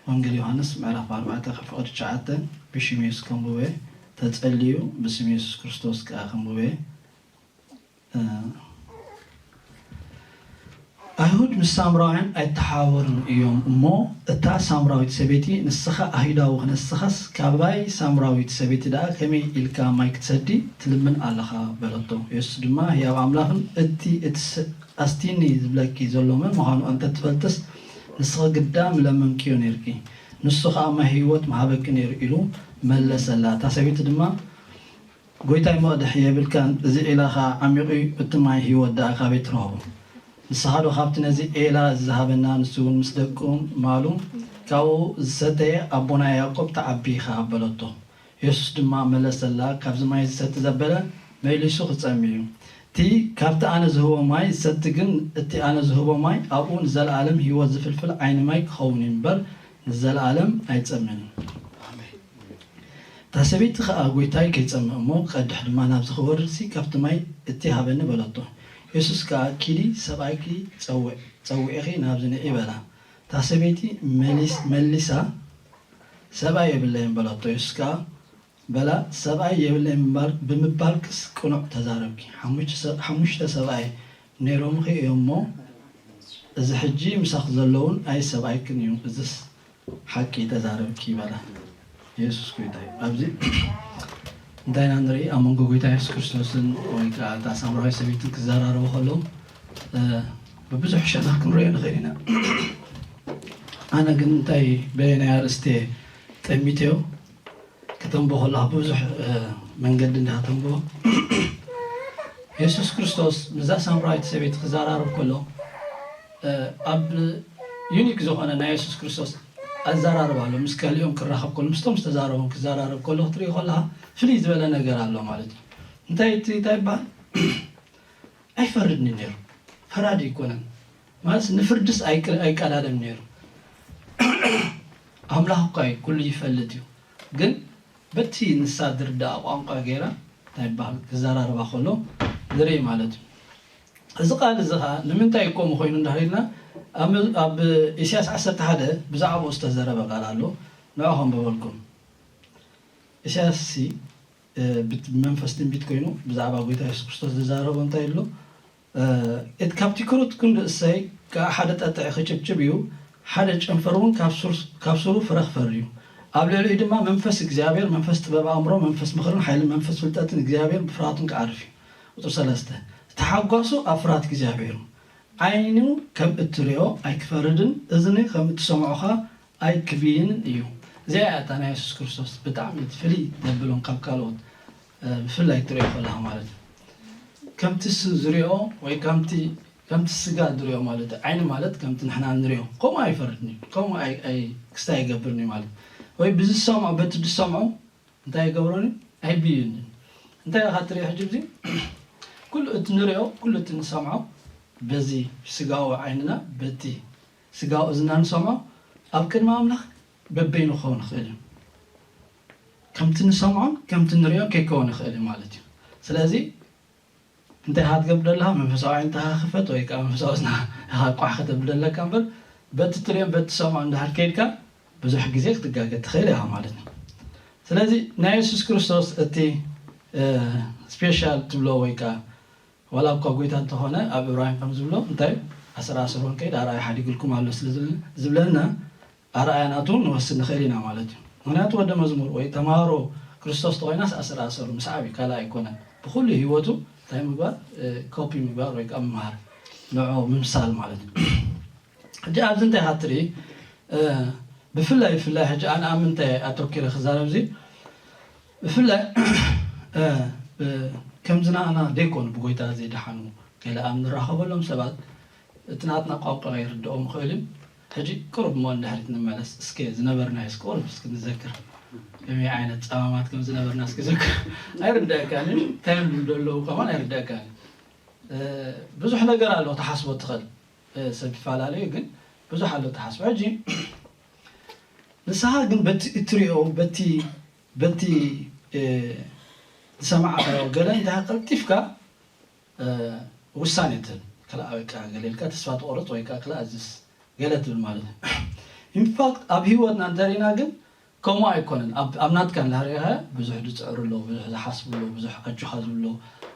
ወንጌል ዮሃንስ ምዕራፍ ኣርባዕተ ካብ ፍቕዲ ትሽዓተ። ብሽም የሱስ ከንብበ ተጸልዩ፣ ብስም የሱስ ክርስቶስ ከኣ ከንብበ። እ፣ ኣይሁድ ምስ ሳምራውያን ኣይተሓባበሩን እዮም እሞ፣ እታ ሳምራዊት ሰበይቲ፣ "ንስኻ ኣይሁዳዊ ክነስኻስ፣ ካባይ ሳምራዊት ሰበይቲ ደኣ ከመይ ኢልካ ማይ ክትሰዲ ትልምን ኣለኻ?" በለቶ። የሱስ ድማ፣ "ህያው ኣምላኽን እቲ እቲ ስ-፣ ኣስቲኒ ዝብለኪ ዘሎ መን ምዃኑ እንተ ትፈልጥስ፣ ንስኺ ግዳ ምለመንክዮ ነይርኪ፣ ንሱ ኸኣ ማይ ህይወት ምሃበኪ ነይሩ" ኢሉ መለሰላ። እታ ሰበይቲ ድማ፣ "ጐይታይ፣ መቕድሒ የብልካን፣ እዚ ዒላ ኸኣ ዓሚቕ እዩ፣ እቲ ማይ ህይወት ደኣ ካበይ ትረኽቦ? ንስኻዶ ካብቲ ነዚ ዒላ እዚ ዝሃበና፣ ንሱ እውን ምስ ደቁ ማሉ ካብኡ ዝሰተየ ኣቦና ያዕቆብ ተዓቢ ኢኻ?" በለቶ። የሱስ ድማ መለሰላ፣ "ካብዚ ማይ ዝሰቲ ዘበለ መሊሱ ክጸሚ እዩ። እቲ ካብቲ ኣነ ዝህቦ ማይ ዝሰቲ ግን፣ እቲ ኣነ ዝህቦ ማይ ኣብኡ ንዘለኣለም ህይወት ዝፍልፍል ዓይኒ ማይ ክኸውን እዩ እምበር፣ ንዘለኣለም ኣይጸምን እዩ።" ኣሜን። እታ ሰበይቲ ኸኣ፣ "ጐይታይ፣ ከይጸምእ እሞ ክቐድሕ ድማ ናብዚ ክወርድሲ፣ ካብቲ ማይ እቲ ሃበኒ" በለቶ። የሱስ ከኣ፣ "ኪዲ፣ ሰብኣይኪ ጸውዕ-፣ ጸዊዕኺ ናብዚ ንዒ" በላ። እታ ሰበይቲ መሊስ-፣ መሊሳ፣ "ሰብኣይ የብለይን" በለቶ። የሱስ ከኣ በላ፣ "ሰብኣይ የብለይን ብምባል-፣ ብምባልክስ ቅኑዕ ተዛረብኪ። ሓሙሽተ ሰ-፣ ሓሙሽተ ሰብኣይ ነይሮምኺ እዮም እሞ፣ እዚ ሕጂ ምሳኺ ዘሎ እውን ኣይሰብኣይክን እዩ። እዝስ ሓቂ ተዛረብኪ" በላ። የሱስ ጐይታ እዩ። ኣብዚ እንታይ ኢና ንርኢ? ኣብ መንጎ ጐይታ የሱስ ክርስቶስን ወይ ከኣ እታ ሳምራዊት ሰበይትን ክዘራረቡ ከለዉ፣ እ፣ ብብዙሕ ሸነኽ ክንሪኦ ንኽእል ኢና። ኣነ ግን እንታይ በየናይ ኣርእስቲ እየ ጠሚተዮ? ከተንብቦ ከለኻ ብብዙሕ፣ እ፣ መንገዲ እንዲኻ ተንብቦ። የሱስ ክርስቶስ ምስዛ ሳምራዊት ሰበይቲ ክዘራረብ ከሎ፣ እ፣ ኣብ ዩኒክ ዝኾነ ናይ የሱስ ክርስቶስ ኣዘራርባ ኣሎ። ምስ ከሊኦም ክራኸብ ከሎ፣ ምስቶም ዝተዛረቦም ክዘራረብ ከሎ ክትርኢ ከለኻ ፍልይ ዝበለ ነገር ኣሎ ማለት እዩ። እንታይ እቲ፣ እንታይ ይበሃል? ኣይፈርድን እዩ ነይሩ። ፈራዲ ኣይኮነን። ማለት ንፍርድስ ኣይቅ-፣ ኣይቀዳደም ነይሩ። ኣምላኽ እኳ እዩ፣ ኩሉ ይፈልጥ እዩ። ግን በቲ ንሳ ዝርድኣ ቋንቋ ገይራ እንታይ ይበሃል ክዘራረባ ከሎ ንርኢ ማለት እዩ። እዚ ቃል እዚ ኸኣ ንምንታይ እዩ ከምኡ ኮይኑ እንድሕር ኢልና፣ ኣብ፣ ኣብ ኢሳያስ ዓሰርተ ሓደ ብዛዕባኡ ዝተዘረበ ቃል ኣሎ። ንዑ ከንብበልኩም። ኢሳያስ ሲ፣ እ፣ ብት-፣ ብመንፈስ ትንቢት ኮይኑ ብዛዕባ ጐይታ የሱስ ክርስቶስ ዝዛረቦ እንታይ ኣሎ? እ፣ እቲ ካብቲ ክሩት ክንዲ እሰይ ከኣ ሓደ ጠጥዒ ክጭብጭብ እዩ፣ ሓደ ጨንፈር እውን ካብ ሱር-፣ ካብ ሱሩ ፍረ ክፈሪ እዩ። ኣብ ልዕሊኡ ድማ መንፈስ እግዚኣብሔር፣ መንፈስ ጥበብ ኣእምሮ፣ መንፈስ ምኽርን ሓይልን መንፈስ ፍልጠትን እግዚኣብሔር ብፍርሃቱን ክዓርፍ እዩ። ቁጽሪ ሰለስተ፣ ተሓጓሱ ኣብ ፍርሃት እግዚኣብሔር። ዓይኑ ከም እትሪኦ ኣይክፈርድን፣ እዝኒ ከም እትሰምዖ ኸኣ ኣይክብይንን እዩ። እዚኣ እያ እታ ናይ የሱስ ክርስቶስ ብጣዕሚ ፍልይ ዘብሎም ካብ ካልኦት፣ እ፣ ብፍላይ ትሪኦ ከለኻ ማለት እዩ። ከምቲ ስ-፣ ዝሪኦ ወይ ከምቲ፣ ከምቲ ስጋ ዝሪኦ ማለት እዩ። ዓይኒ ማለት ከምቲ ንሕና ንሪኦ ከምኡ ኣይፈርድን እዩ። ከምኡ ኣይ-፣ ኣይ-፣ ክስታይ ኣይገብርን እዩ ማለት እዩ። ወይ ብዝሰምዖ፣ በቲ ዝሰምዖ እንታይ ይገብሮን እዩ? ኣይብይንን። እንታይ ኢኻ ትርኢ ሕጂ? እዚ ኩሉ እቲ ንሪኦ፣ ኩሉ እቲ ንሰምዖ፣ በዚ ስጋዊ ዓይንና፣ በቲ ስጋዊ እዝንና ንሰምዖ፣ ኣብ ቅድሚ ኣምላኽ በበይኑ ክኸውን ይኽእል እዩ። ከምቲ ንሰምዖን ከምቲ ንሪኦን ከይከውን ይኽእል እዩ ማለት እዩ። ስለዚ እንታይ ኢኻ ትገብር ዘለኻ? መንፈሳዊ ዓይንትኻ ክፈት ወይ ከኣ መንፈሳዊ እዝንኻ ኢኻ ቋሕ ከተብል ዘለካ እምበር፣ በቲ ትሪኦን በቲ ትሰምዖን እንድሕር ከይድካ፣ ብዙሕ ግዜ ክትጋገ ትኽእል ኢኻ ማለት እዩ። ስለዚ ናይ የሱስ ክርስቶስ እቲ፣ እ፣ ስፔሻል ትብሎ ወይ ከኣ ዋላ እኳ ጐይታ እንተኾነ፣ ኣብ ዕብራውያን ከም ዝብሎ እንታይ እዩ? ኣሰር ኣሰር ወንጌል ኣርኣያ ሓዲጉልኩም ኣሎ ስለ ዝብል-፣ ዝብለና፣ ኣርኣያ ናቱ ንወስድ ንኽእል ኢና ማለት እዩ። ምኽንያቱ ወደ መዝሙር ወይ ተምሃሮ ክርስቶስ ተኾይናስ ኣሰር ኣሰሩ ምስዓብ እዩ፣ ካልእ ኣይኮነን። ብኹሉ ህይወቱ እንታይ ምግባር? እ፣ ኮፒ ምግባር ወይ ከኣ ምምሃር፣ ንዕኡ ምምሳል ማለት እዩ። ሕጂ ኣብዚ እንታይ ኢኻ ትርኢ? እ፣ ብፍላይ፣ ብፍላይ ሕጂ ኣነ ኣብ ምንታይ ኣተኪረ ክዛረብ እዚ? ብፍላይ፣ እ፣ ብ-፣ ከምዚ ንኣና ደይኮኑ ብጎይታ ዘይደሓኑ ገለ ኣብ ንራኸበሎም ሰባት እቲ ናትና ቋንቋ ከይርድኦም ይኽእል እዩ። ሕጂ ቁሩብ እሞ ንድሕሪት ንመለስ፣ እስከ ዝነበርናዮ እስከ ቁሩብ እስከ ንዘክር። ከመይ ዓይነት ጸማማት ከም ዝነበርና እስከ ዘክር። ኣይርድኣካን እዩ። እንታይ ይብሉ እንደለዉ ከማን ኣይርድኣካን እዩ። እ፣ ብዙሕ ነገር ኣሎ ክትሓስቦ ትኽእል። እ፣ ሰብ ይፈላለዩ፣ ግን ብዙሕ ኣሎ ትሓስቦ። ሕጂ ንስኻ ግን በቲ እትሪኦ፣ በቲ፣ በቲ፣ እ፣ ዝሰማዕካዮ ገለ እንታይ ቀልጢፍካ፣ እ፣ ውሳኔ ትህብ። ክላ ወይ ከኣ ገለ ኢልካ ተስፋ ትቆርጽ ወይ ከኣ ክላ እዝስ ገለ ትብል ማለት እዩ። ኢንፋክት ኣብ ህይወትና እንተሪእና ግን ከምኡ ኣይኮነን። ኣብ ናትካ እንዳሪእኻ ብዙሕ ዝፅዕሩ ኣለዉ፣ ብዙሕ ዝሓስቡ ኣለዉ፣ ብዙሕ ኣጆኻ ዝብሉ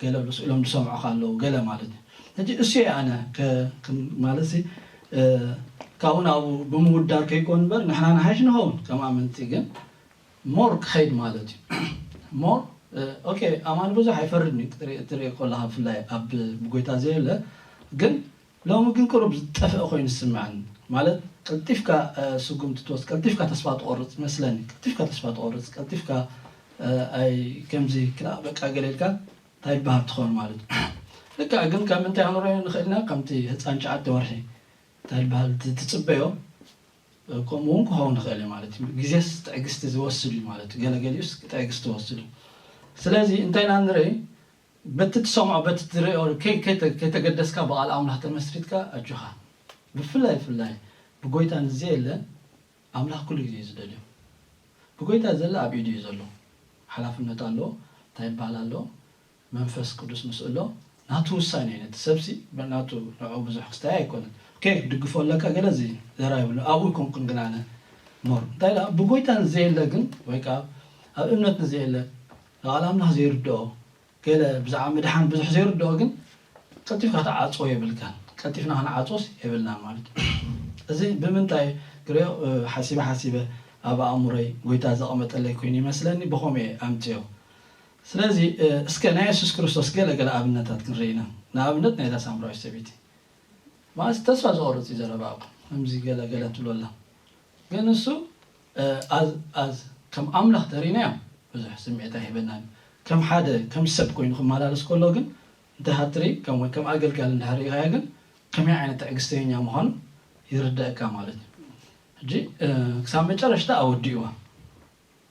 ገለ ብስ ኢሎም ዝሰምዑኻ ኣለዉ ገለ ማለት እዩ። ሕጂ እሱ እየ ኣነ ማለት ካብኡ ናብኡ ብምውዳር ከይኮን እምበር ንሕና ንሓይሽ ንኸውን ከም ኣመንቲ ግን ሞር ክኸይድ ማለት እዩ። ሞር ኦኬ ኣማን ብዙሕ ኣይፈርድን እዩ ክትርኢ ከለኻ ብፍላይ ኣብ ብጎይታ ዘየለ ግን ሎሚ ግን ቅሩብ ዝጠፍአ ኮይኑ ዝስምዐኒ ማለት ቀልጢፍካ ስጉምቲ ትወስድ ቀልጢፍካ ተስፋ ትቆርፅ ይመስለኒ ቀልጢፍካ ተስፋ ትቆርፅ ቀልጢፍካ ኣይ ከምዚ ክላ በቃ ገለ ኢልካ እንታይ ይበሃል ትኸውን ማለት እዩ። ልክዕ ግን ካብ ምንታይ ክንሪኦ ንኽእል ኢና ከምቲ ህፃን ሸዓተ ወርሒ እንታይ ይበሃል ትፅበዮ ከምኡ እውን ክኸውን ይኽእል እዩ ማለት እዩ። ግዜስ ትዕግስቲ ዝወስድ እዩ ማለት እዩ። ገለገሊኡስ ትዕግስቲ ይወስድ እዩ። ስለዚ እንታይ ኢና ንርኢ በቲ ትሰምዖ በቲ ትሪኦ ከይተገደስካ ብቓል ኣምላኽ ተመስሪትካ ኣጆኻ ብፍላይ ብፍላይ ብጎይታ ንዘየለ ኣምላኽ ኩሉ ግዜ እዩ ዝደልዮ። ብጎይታ ዘለ ኣብ ኢዱ እዩ ዘሎ። ሓላፍነት ኣለዎ። እንታይ ይበሃል ኣለዎ? መንፈስ ቅዱስ ምስኡ ኣሎ። ናቱ ውሳኔ እዩ። ነቲ ሰብሲ ናቱ ንዕኡ ብዙሕ ክስታይ ኣይኮነን። ኦኬ ክትድግፎ ኣለካ ገለ እዚ ዘራ ይብሉ ኣብኡ ይኮንኩን ግን ኣነ ሞር እንታይ ደኣ ብጎይታ ንዘየለ ግን ወይ ከዓ ኣብ እምነት ንዘየለ ንቓል ኣምላኽ ዘይርድኦ ገለ ብዛዕባ ምድሓን ብዙሕ ዘይርድኦ ግን ቀልጢፍካ ክትዓፅዎ የብልካን። ቀልጢፍና ክንዓፅዎስ የብልናን ማለት እዩ። እዚ ብምንታይ ክሪኦ ሓሲበ ሓሲበ ኣብ ኣእምሮይ ጎይታ ዘቐመጠለይ ኮይኑ ይመስለኒ ብኸምኡ እየ ኣምፅዮ። ስለዚ እስከ ናይ የሱስ ክርስቶስ ገለ ገለ ኣብነታት ክንርኢ ኢና። ንኣብነት ናይዛ ሳምራዊት ሰበይቲ ማለት ተስፋ ዘቆርፅ እዩ ዘረባ ከምዚ ገለ ገለ ትብሎ ኣላ። ግን እሱ ኣዝ ከም ኣምላኽ ተሪናዮ ብዙሕ ስምዒት ኣይህበናን። ከም ሓደ ከም ሰብ ኮይኑ ክመላለስ ከሎ ግን እንታይ ሃትሪ ከም ወይ ከም ኣገልጋሊ እንድሕር ሪኢኻዮ ግን ከመይ ዓይነት ትዕግስተኛ ምዃኑ ይርደእካ ማለት እዩ። ሕጂ ክሳብ መጨረሽታ ኣወዲእዋ።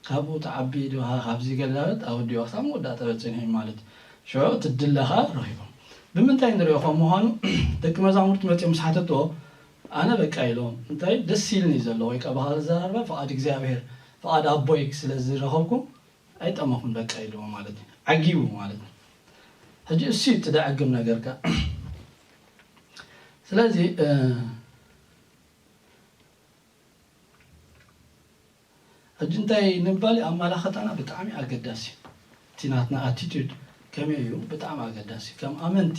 ካብኡ ተዓቢ ድኻ ካብዚ ገላበት ኣወዲእዋ ክሳብ መወዳእታ በፂሑ ማለት እዩ። ሽዑ እቲ ድለ ከዓ ረኺቦም። ብምንታይ ንሪኦ ከም ምዃኑ ደቂ መዛሙርቲ መፂኦም ምስ ሓተትዎ ኣነ በቃ ኢሎም እንታይ ደስ ኢልኒ ዘሎ ወይ ከዓ ብካል ዘራርባ ፍቓድ እግዚኣብሔር ፍቓድ ኣቦይ ስለ ዝረኸብኩ ኣይጠመኹን በቃ ኢልዎ ማለት እዩ። ዓጊቡ ማለት እዩ። ሕጂ እሱ እዩ እቲ ደዕግም ነገርካ። ስለዚ ሕጂ እንታይ ንምባል ኣመላኸታና ብጣዕሚ ኣገዳሲ እዩ። እቲ ናትና ኣቲቱድ ከመይ እዩ ብጣዕሚ ኣገዳሲ እዩ። ከም ኣመንቲ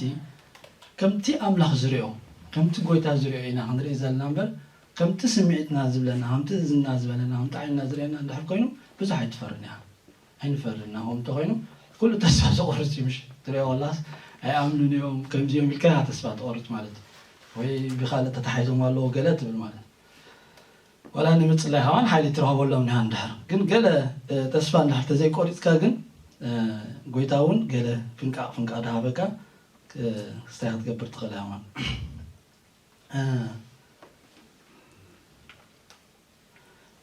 ከምቲ ኣምላኽ ዝሪኦ ከምቲ ጎይታ ዝሪኦ ኢና ክንርኢ ዘለና እምበር ከምቲ ስምዒትና ዝብለና ከምቲ እዝንና ዝበለና ከምቲ ዓይንና ዝርእየና እንድሕር ኮይኑ ብዙሕ ኣይትፈርን ኢኻ። ኣይንፈርን ኢና ከምኡ እንተኾይኑ ኩሉ ተስፋ ዘቑርፅ እዩ ምሽ ትሪኦ ከላስ ኣይኣምኑን እዮም ከምዚ እዮም ኢልካ ኢኻ ተስፋ ትቖርፅ ማለት እዩ። ወይ ብኻልእ ተታሓሒዞም ኣለዎ ገለ ትብል ማለት ዋላ ንምፅላይ ከማን ሓይሊ ትረኽበሎም ኒሃ እንድሕር ግን ገለ ተስፋ እንድሕር ተዘይቆሪፅካ ግን ጎይታ እውን ገለ ፍንቃቕ ፍንቃቕ ድሃበካ ክስታይ ክትገብር ትኽእል እያ ማለት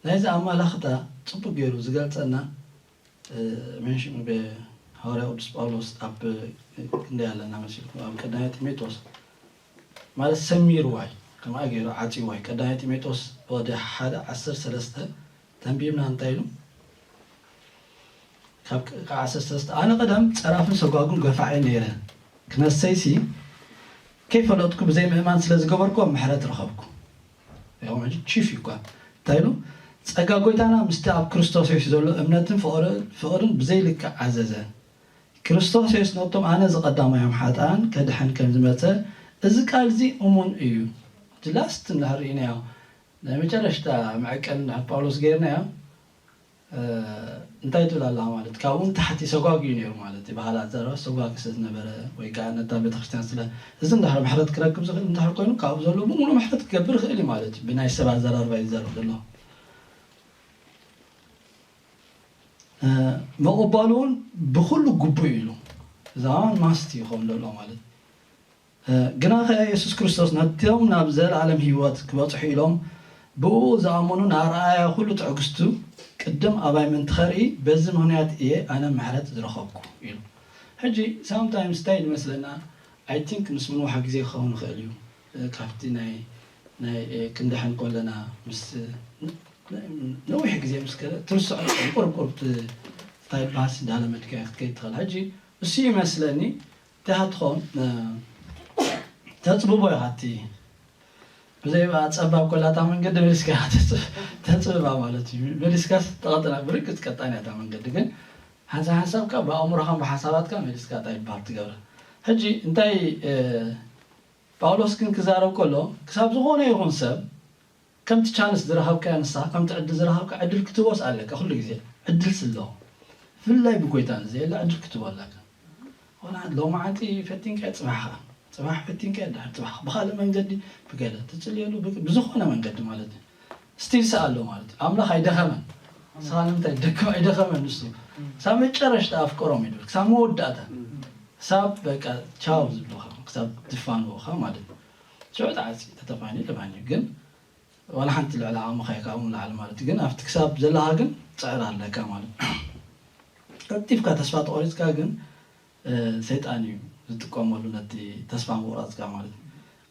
ናይዚ ኣማላኽታ ፅቡቅ ገይሩ ዝገልፀና ሜንሽን ብሃዋርያ ቅዱስ ጳውሎስ ኣብ ክንደይ ኣለና መሲልኩም ኣብ ቀዳማይ ጢሞቴዎስ ማለት ሰሚርዋ እዩ ከምኣ ገይሩ ዓፂዋ እዩ ቀዳማይ ጢሞቴዎስ ወደ ሓደ ዓሰርተ ሰለስተ ተንቢብና እንታይ ኢሉ ካብ ዓሰርተ ሰለስተ ኣነ ቀደም ፀራፍን ሰጓጉን ገፋዒ ነይረ ክነሰይሲ ከይፈለጥኩ ብዘይ ምእማን ስለ ዝገበርኩ ምሕረት ረኸብኩ ቺፍ እዩ እኳ እንታይ ኢሉ ጸጋ ጎይታና ምስቲ ኣብ ክርስቶስ የሱስ ዘሎ እምነትን ፍቕርን ብዘይልክዕ ዓዘዘ። ክርስቶስ የሱስ ነቶም ኣነ ዝቐዳማዮም ሓጥኣን ከድሕን ከም ዝመጸ እዚ ቃል እዚ እሙን እዩ። እቲ ላስት እንድሕር ርኢናዮ ናይ መጨረሽታ መዐቀኒ እንድሕር ጳውሎስ ገይርናዮ እንታይ ትብል ኣለኻ ማለት ካብኡ ንታሕቲ ሰጓጊ እዩ ነይሩ ማለት እዩ ባህላ ኣዛረባ ሰጓጊ ስለ ዝነበረ ወይ ከዓ ነታ ቤተክርስትያን ስለ እዚ እንድሕር ምሕረት ክረክብ ዝኽእል እንድሕር ኮይኑ ካብኡ ዘሎ ብምሉእ ምሕረት ክገብር ይኽእል እዩ ማለት እዩ ብናይ ሰብ ኣዘራርባ ይዛረብ ዘሎ ምቕባሉ እውን ብኩሉ ግቡእ እዩ ኢሉ እዛ ማስት ይኸውን ዘሎ ማለት ግናኸ የሱስ ክርስቶስ ነቶም ናብ ዘለኣለም ህይወት ክበጽሑ ኢሎም ብእኡ ዝኣመኑ ንኣርኣያ ኩሉ ትዕግስቱ ቅድም ኣባይ ምእንቲ ኸርኢ በዚ ምኽንያት እየ ኣነ ምሕረት ዝረኸብኩ ኢሉ። ሕጂ ሳምታይምስ እንታይ ዝመስለና ኣይ ቲንክ ምስ ምንዋሕ ግዜ ክኸውን ይኽእል እዩ ካብቲ ናይ ናይ ክንድሕን ከለና ምስ ነዊሕ ግዜ ምስ ከደ ትርስዖ ቁርብ ቁርብ እንታይ ይበሃል እንዳለመድካዮ ክትከይድ ትኽእል ሕጂ እሱ ይመስለኒ እንታይ ትኾን ተፅብቦ ኢኻ እቲ ብዘይ ብኣ ጸባብ ኮላ እታ መንገዲ መሊስካ ተጽብባ ማለት እዩ። መሊስካ ተቐጥና ብርግጽ ቀጣን እያ እታ መንገዲ፣ ግን ሓንሳብ ሓንሳብካ ብኣእምሮኻን ብሓሳባትካ መሊስካ እንታይ ይበሃል ትገብራ። ሕጂ እንታይ እ፣ ጳውሎስ ግን ክዛረብ ከሎ ክሳብ ዝኾነ ይኹን ሰብ ከምቲ ቻንስ ዝረኸብካዮ ንስኻ ከምቲ ዕድል ዝረኸብካ ዕድል ክትህቦስ ኣለካ። ኩሉ ግዜ ዕድል ስለ ብፍላይ ብጎይታ ንዘየለ ዕድል ክትህቦ ኣለካ። ወላ ሎማዓንቲ ፈቲንካ ጽባሕ ኸኣ ጽባሕ ፈቲንካ ድሕር ጽባሕ ብኻልእ መንገዲ ብገለ ትጽልየሉ ብ- ብዝኾነ መንገዲ ማለት እዩ። ስቲል ስኣሎ ማለት እዩ። ኣምላኽ ኣይደኸመን። ንስኻ ንምንታይ ደክም ኣይደኸመን ንሱ። ክሳብ መጨረሽታ ኣፍቀሮም እዩ ዝብል። ክሳብ መወዳእታ ክሳብ በቃ ቻው ዝብሉኻ ክሳብ ዝፋንዎኻ ማለት እዩ። ሽዑ ተዓፂ ተተፋኒ ተፋኒ ግን ዋላ ሓንቲ ልዕሊ ዓቕምኻ እዩ ካብኡ ንላዕሊ ማለት እዩ። ግን ኣብቲ ክሳብ ዘለኻ ግን ፅዕር ኣለካ ማለት እዩ። ቀልጢፍካ ተስፋ ተቆሪፅካ ግን ሰይጣን እዩ ዝጥቀመሉ ነቲ ተስፋ ምቁራፅካ ማለት እዩ።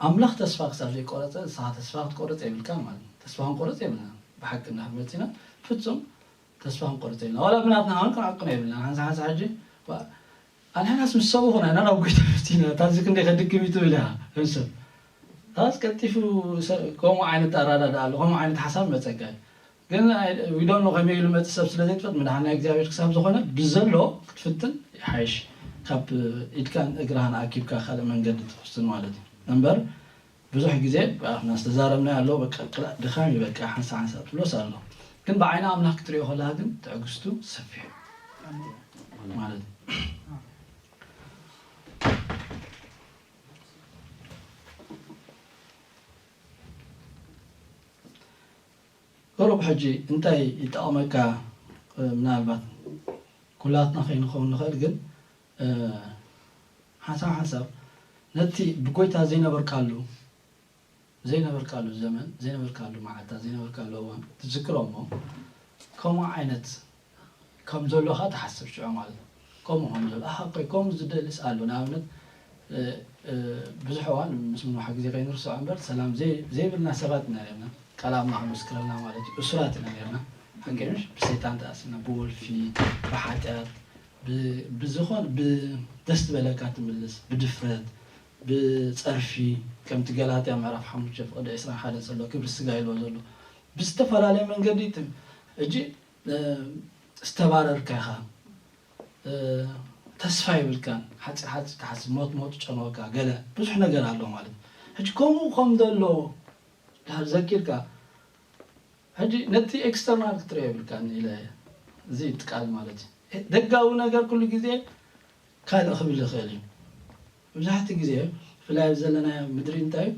ኣምላኽ ተስፋ ክሳብ ዘይቆረፀ ንስኻ ተስፋ ክትቆርፅ የብልካ ማለት እዩ። ተስፋ ክንቆርፅ የብልና ብሓቂ እንዳመፂና ፍፁም ተስፋ ክንቆርፅ የብልና ዋላ ብናትና ውን ክንዓቅኖ የብልና ሓንሳ ሓንሳ ሕጂ ኣንሕናስ ምስ ሰብኹና ኢና ናብ ጎይታ ፈቲና ታዚ ክንደይ ከድክም እዩ ትብል ኢኻ ሰብ ታስ ቀልጢፉ ከምኡ ዓይነት ኣራዳዳ ኣሎ ከምኡ ዓይነት ሓሳብ መፀካ ግን ዊዶን ከመይ ኢሉ መፅ ሰብ ስለ ዘይትፈት ምድሓና እግዚኣብሔር ክሳብ ዝኾነ ብዘሎ ክትፍትን ይሓይሽ ካብ ኢድካን እግራህን ኣኪብካ ካልእ መንገዲ ትፍትን ማለት እዩ እምበር ብዙሕ ግዜ ብኣፍና ዝተዛረብና ኣሎ በቃ ቅላእ ድኻም ይበቃ ሓንሳ ሓንሳ ትብሎስ ኣሎ ግን ብዓይኒ ኣምላኽ ክትሪኦ ከለካ ግን ትዕግስቱ ሰፊሕ ማለት ቁሩብ ሕጂ እንታይ ይጠቕመካ ምናልባት ኩላትና ከይንኸውን ንኽእል ግን ሓንሳብ ሓንሳብ ነቲ ብጎይታ ዘይነበርካሉ ዘይነበርካሉ ዘመን ዘይነበርካሉ መዓልታት ዘይነበርካሉ እዋን ትዝክሮ እሞ ከምኡ ዓይነት ከም ዘሎኻ ትሓስብ ሽዑ ማለት እዩ ከምኡ ከም ዘሎ ኣሃ ቆይ ከምኡ ዝደልስ ኣሎ ንኣብነት ብዙሕ እዋን ምስ ምንዋሕ ግዜ ከይንርስዖ እምበር ሰላም ዘይብልና ሰባት ኢና ነርና ቃል ኣምላኽ ምስክረልና ማለት እዩ እሱራት ኢና ነርና ሓቂ ምሽ ብሰይጣን ተኣሲና ብወልፊ ብሓጢኣት ብዝኾን ብደስ ዝበለካ ትምልስ ብድፍረት ብፀርፊ ከምቲ ገላትያ ምዕራፍ ሓሙሽተ ፍቕዲ ዕስራን ሓደን ዘሎ ክብሪ ስጋ ኢልዎ ዘሎ ብዝተፈላለየ መንገዲ ሕጂ ዝተባረርካ ኢኻ ተስፋ ይብልካን ሓፂር ሓፂር ትሓስብ ሞት ሞት ጨመወካ ገለ ብዙሕ ነገር ኣሎ ማለት ሕጂ ከምኡ ከም ዘሎ ድሓር ዘኪርካ ሕጂ ነቲ ኤክስተርናል ክትሪኦ የብልካን ኢለ እዚ ቃል ማለት እዩ ደጋዊ ነገር ኩሉ ግዜ ካልእ ክብል ይኽእል እዩ መብዛሕቲ ግዜ ብፍላይ ኣብ ዘለናዮ ምድሪ እንታይ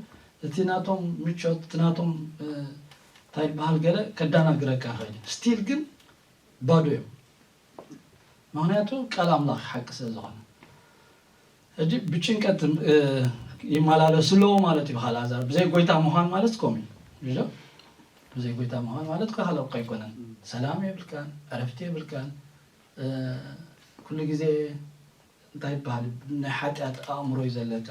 እቲ ናቶም ምቾት እቲ ናቶም እንታይ ዝበሃል ገለ ከዳናግረካ ይኽእል እዩ ስቲል ግን ባዶ እዮም ምክንያቱ ቃል ኣምላኽ ሓቂ ስለ ዝኾነ ሕጂ ብጭንቀት ይመላለሱ ኣለዎ ማለት እዩ ኣልኣዛር ብዘይ ጎይታ ምዃን ማለት ከምኡ እዩ ብዘይ ጎይታ ምዃን ማለት ካልእ እኮ ኣይኮነን ሰላም የብልካን ዕረፍቲ የብልካን ኩሉ ግዜ እንታይ ይበሃል ናይ ሓጢኣት ኣእምሮ እዩ ዘለካ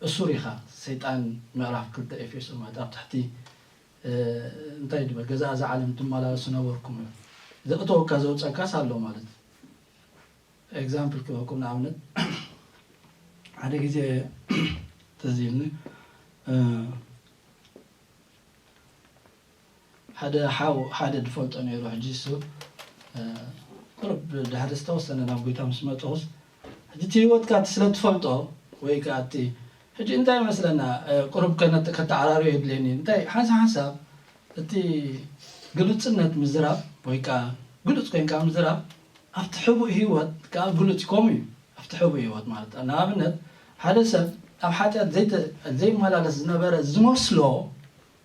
እሱር ኢኻ ሰይጣን ምዕራፍ ክልተ ኤፌሶ ማለት ኣብ ትሕቲ እንታይ ድበ ገዛ እዛ ዓለም ትመላለሱ ነበርኩም እዩ ዘእተወካ ዘውፀካስ ኣሎ ማለት ኤግዛምፕል ክበኩም ንኣብነት ሓደ ግዜ ተዚልኒ ሓደ ሓው ሓደ ዝፈልጦ ነይሩ ሕጂ እሱ ቁርብ ድሕሪ ዝተወሰነ ናብ ጎይታ ምስ መጥኹስ ሕጂ እቲ ህይወትካ እቲ ስለ ትፈልጦ ወይ ከዓ እቲ ሕጂ እንታይ ይመስለና ቁርብ ከተዓራርዮ የድልየኒ እንታይ ሓንሳብ ሓንሳብ እቲ ግሉፅነት ምዝራብ ወይ ከዓ ግሉፅ ኮይንካ ምዝራብ ኣብቲ ሕቡእ ህይወት ከዓ ግሉፅ እዩ ከምኡ እዩ ኣብቲ ሕቡእ ህይወት ማለት ንኣብነት ሓደ ሰብ ኣብ ሓጢኣት ዘይመላለስ ዝነበረ ዝመስሎ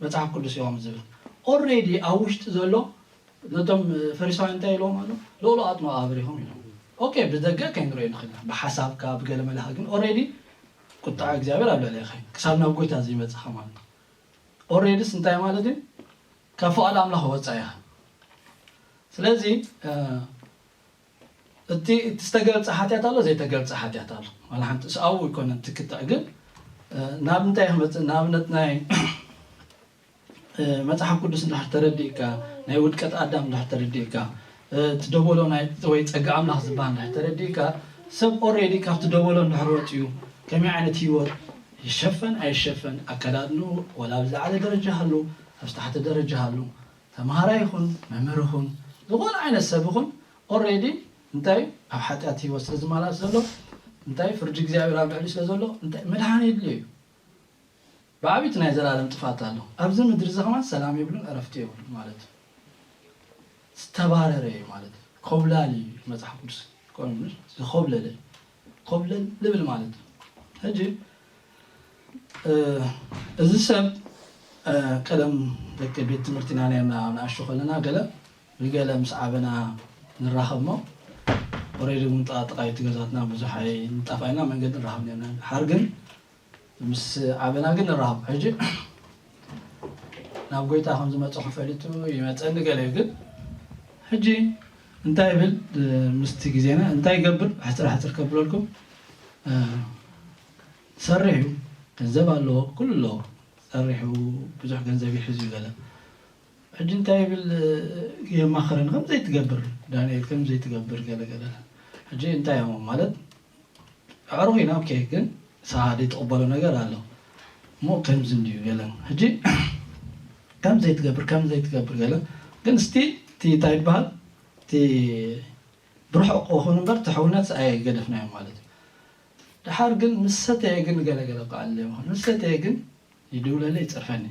መፅሓፍ ቅዱስ እዮም ዝብል ኦሬዲ ኣብ ውሽጢ ዘሎ ነቶም ፈሪሳውያን እንታይ ኢሎም ኣሎ ልእሉ ኣጥሞ ኣብሪኹም ኢሎም ኦኬ ብደገ ከይንሪኦ ንኽእል ኢና ብሓሳብካ ብገለ መላኺ ግን ኦሬዲ ቁጣዕ እግዚኣብሔር ኣብ ልዕሊ ኸይ ክሳብ ናብ ጎይታ ዘይመፅኻ ማለት ኦሬዲስ እንታይ ማለት እዩ ካብ ፍቓድ ኣምላኽ ወፃ ኢኻ ስለዚ እቲ ዝተገልፀ ሓጢኣት ኣሎ ዘይተገልፀ ሓጢኣት ኣሎ ዋላ ሓንቲ ስኣው ይኮነ ትክትዕ ግን ናብ እንታይ ክመፅእ ንኣብነት ናይ መፅሓፍ ቅዱስ እንድሕር ተረዲእካ ናይ ውድቀት ኣዳም እንድሕር ተረዲእካ እቲ ደበሎ ናይ ወይ ፀጋ ኣምላኽ ዝበሃል እንድሕር ተረዲእካ ሰብ ኦሬዲ ካብቲ ደበሎ እንድሕር ወፅዩ ከመይ ዓይነት ህይወት ይሸፈን ኣይሸፈን፣ ኣከዳድንኡ ወላ ኣብ ዝለዓለ ደረጃ ሃሉ፣ ኣብ ዝታሕተ ደረጃ ሃሉ፣ ተምሃራይ ይኹን፣ መምህር ይኹን፣ ዝኾነ ዓይነት ሰብ ይኹን፣ ኦልሬዲ እንታይ ኣብ ሓጢኣት ህይወት ስለ ዝመላለስ ዘሎ፣ እንታይ ፍርዲ እግዚኣብሔር ኣብ ልዕሊ ስለ ዘሎ፣ እንታይ መድሓኒ የድልዮ እዩ። ብዓቢት ናይ ዘላለም ጥፋት ኣሎ። ኣብዚ ምድሪ እዚ ከማን ሰላም የብሉን፣ ዕረፍቲ የብሉን ማለት እዩ። ዝተባረረ እዩ ማለት እዩ። ኮብላሊ እዩ መጽሓፍ ቅዱስ። ከምኡ ዝኮብለለ እዩ። ኮብለል ልብል ማለት እዩ። ሕጂ እ፣ እዚ ሰብ እ፣ ቀደም ደቂ ቤት ትምህርቲና ነርና ኣብ ንኣሽቱ ከለና ገለ ብገለ ምስ ዓበና ንራኸብ እሞ ኦሬዲ እውን ጥቓጥቓ እዩ እቲ ገዛትና ብዙሕ ኣይንጣፋእና መንገዲ ንራኸብ ነርና። ሓር ግን ምስ ዓበና ግን ንራኸብ። ሕጂ ናብ ጎይታ ከም ዝመጽኹ ፈሊጡ ይመጸኒ ገለ እዩ። ግን ሕጂ እንታይ ይብል ምስቲ ግዜና እንታይ ይገብር? ሕጽር ሕጽር ከብለልኩም ሰሪሕ እዩ፣ ገንዘብ ኣለዎ፣ ኩሉ ኣለዎ። ሰሪሑ ብዙሕ ገንዘብ ይሕዝ እዩ ገለ። ሕጂ እንታይ ይብል የማኽረን ከም ዘይትገብር ዳንኤል ከም ዘይትገብር ገለ ገለ። ሕጂ እንታይ እዮም ማለት ኣዕሩኽ ኢና ኦኬ፣ ግን ሰሃዲ ትቕበሎ ነገር ኣሎ እሞ ከምዚ እንድዩ ገለ። ሕጂ ከም ዘይትገብር ከም ዘይትገብር ገለ። ግን ስቲ እቲ እንታይ ይበሃል እቲ ብርሑቕ ይኹን እምበር እቲ ሕውነት ኣይገደፍናዮም ማለት እዩ። ደሓር ግን ምስ ሰተየ ግን ገለገለ በዓል ይኸውን ምስ ሰተየ ግን ይድውለለ ይጸርፈኒ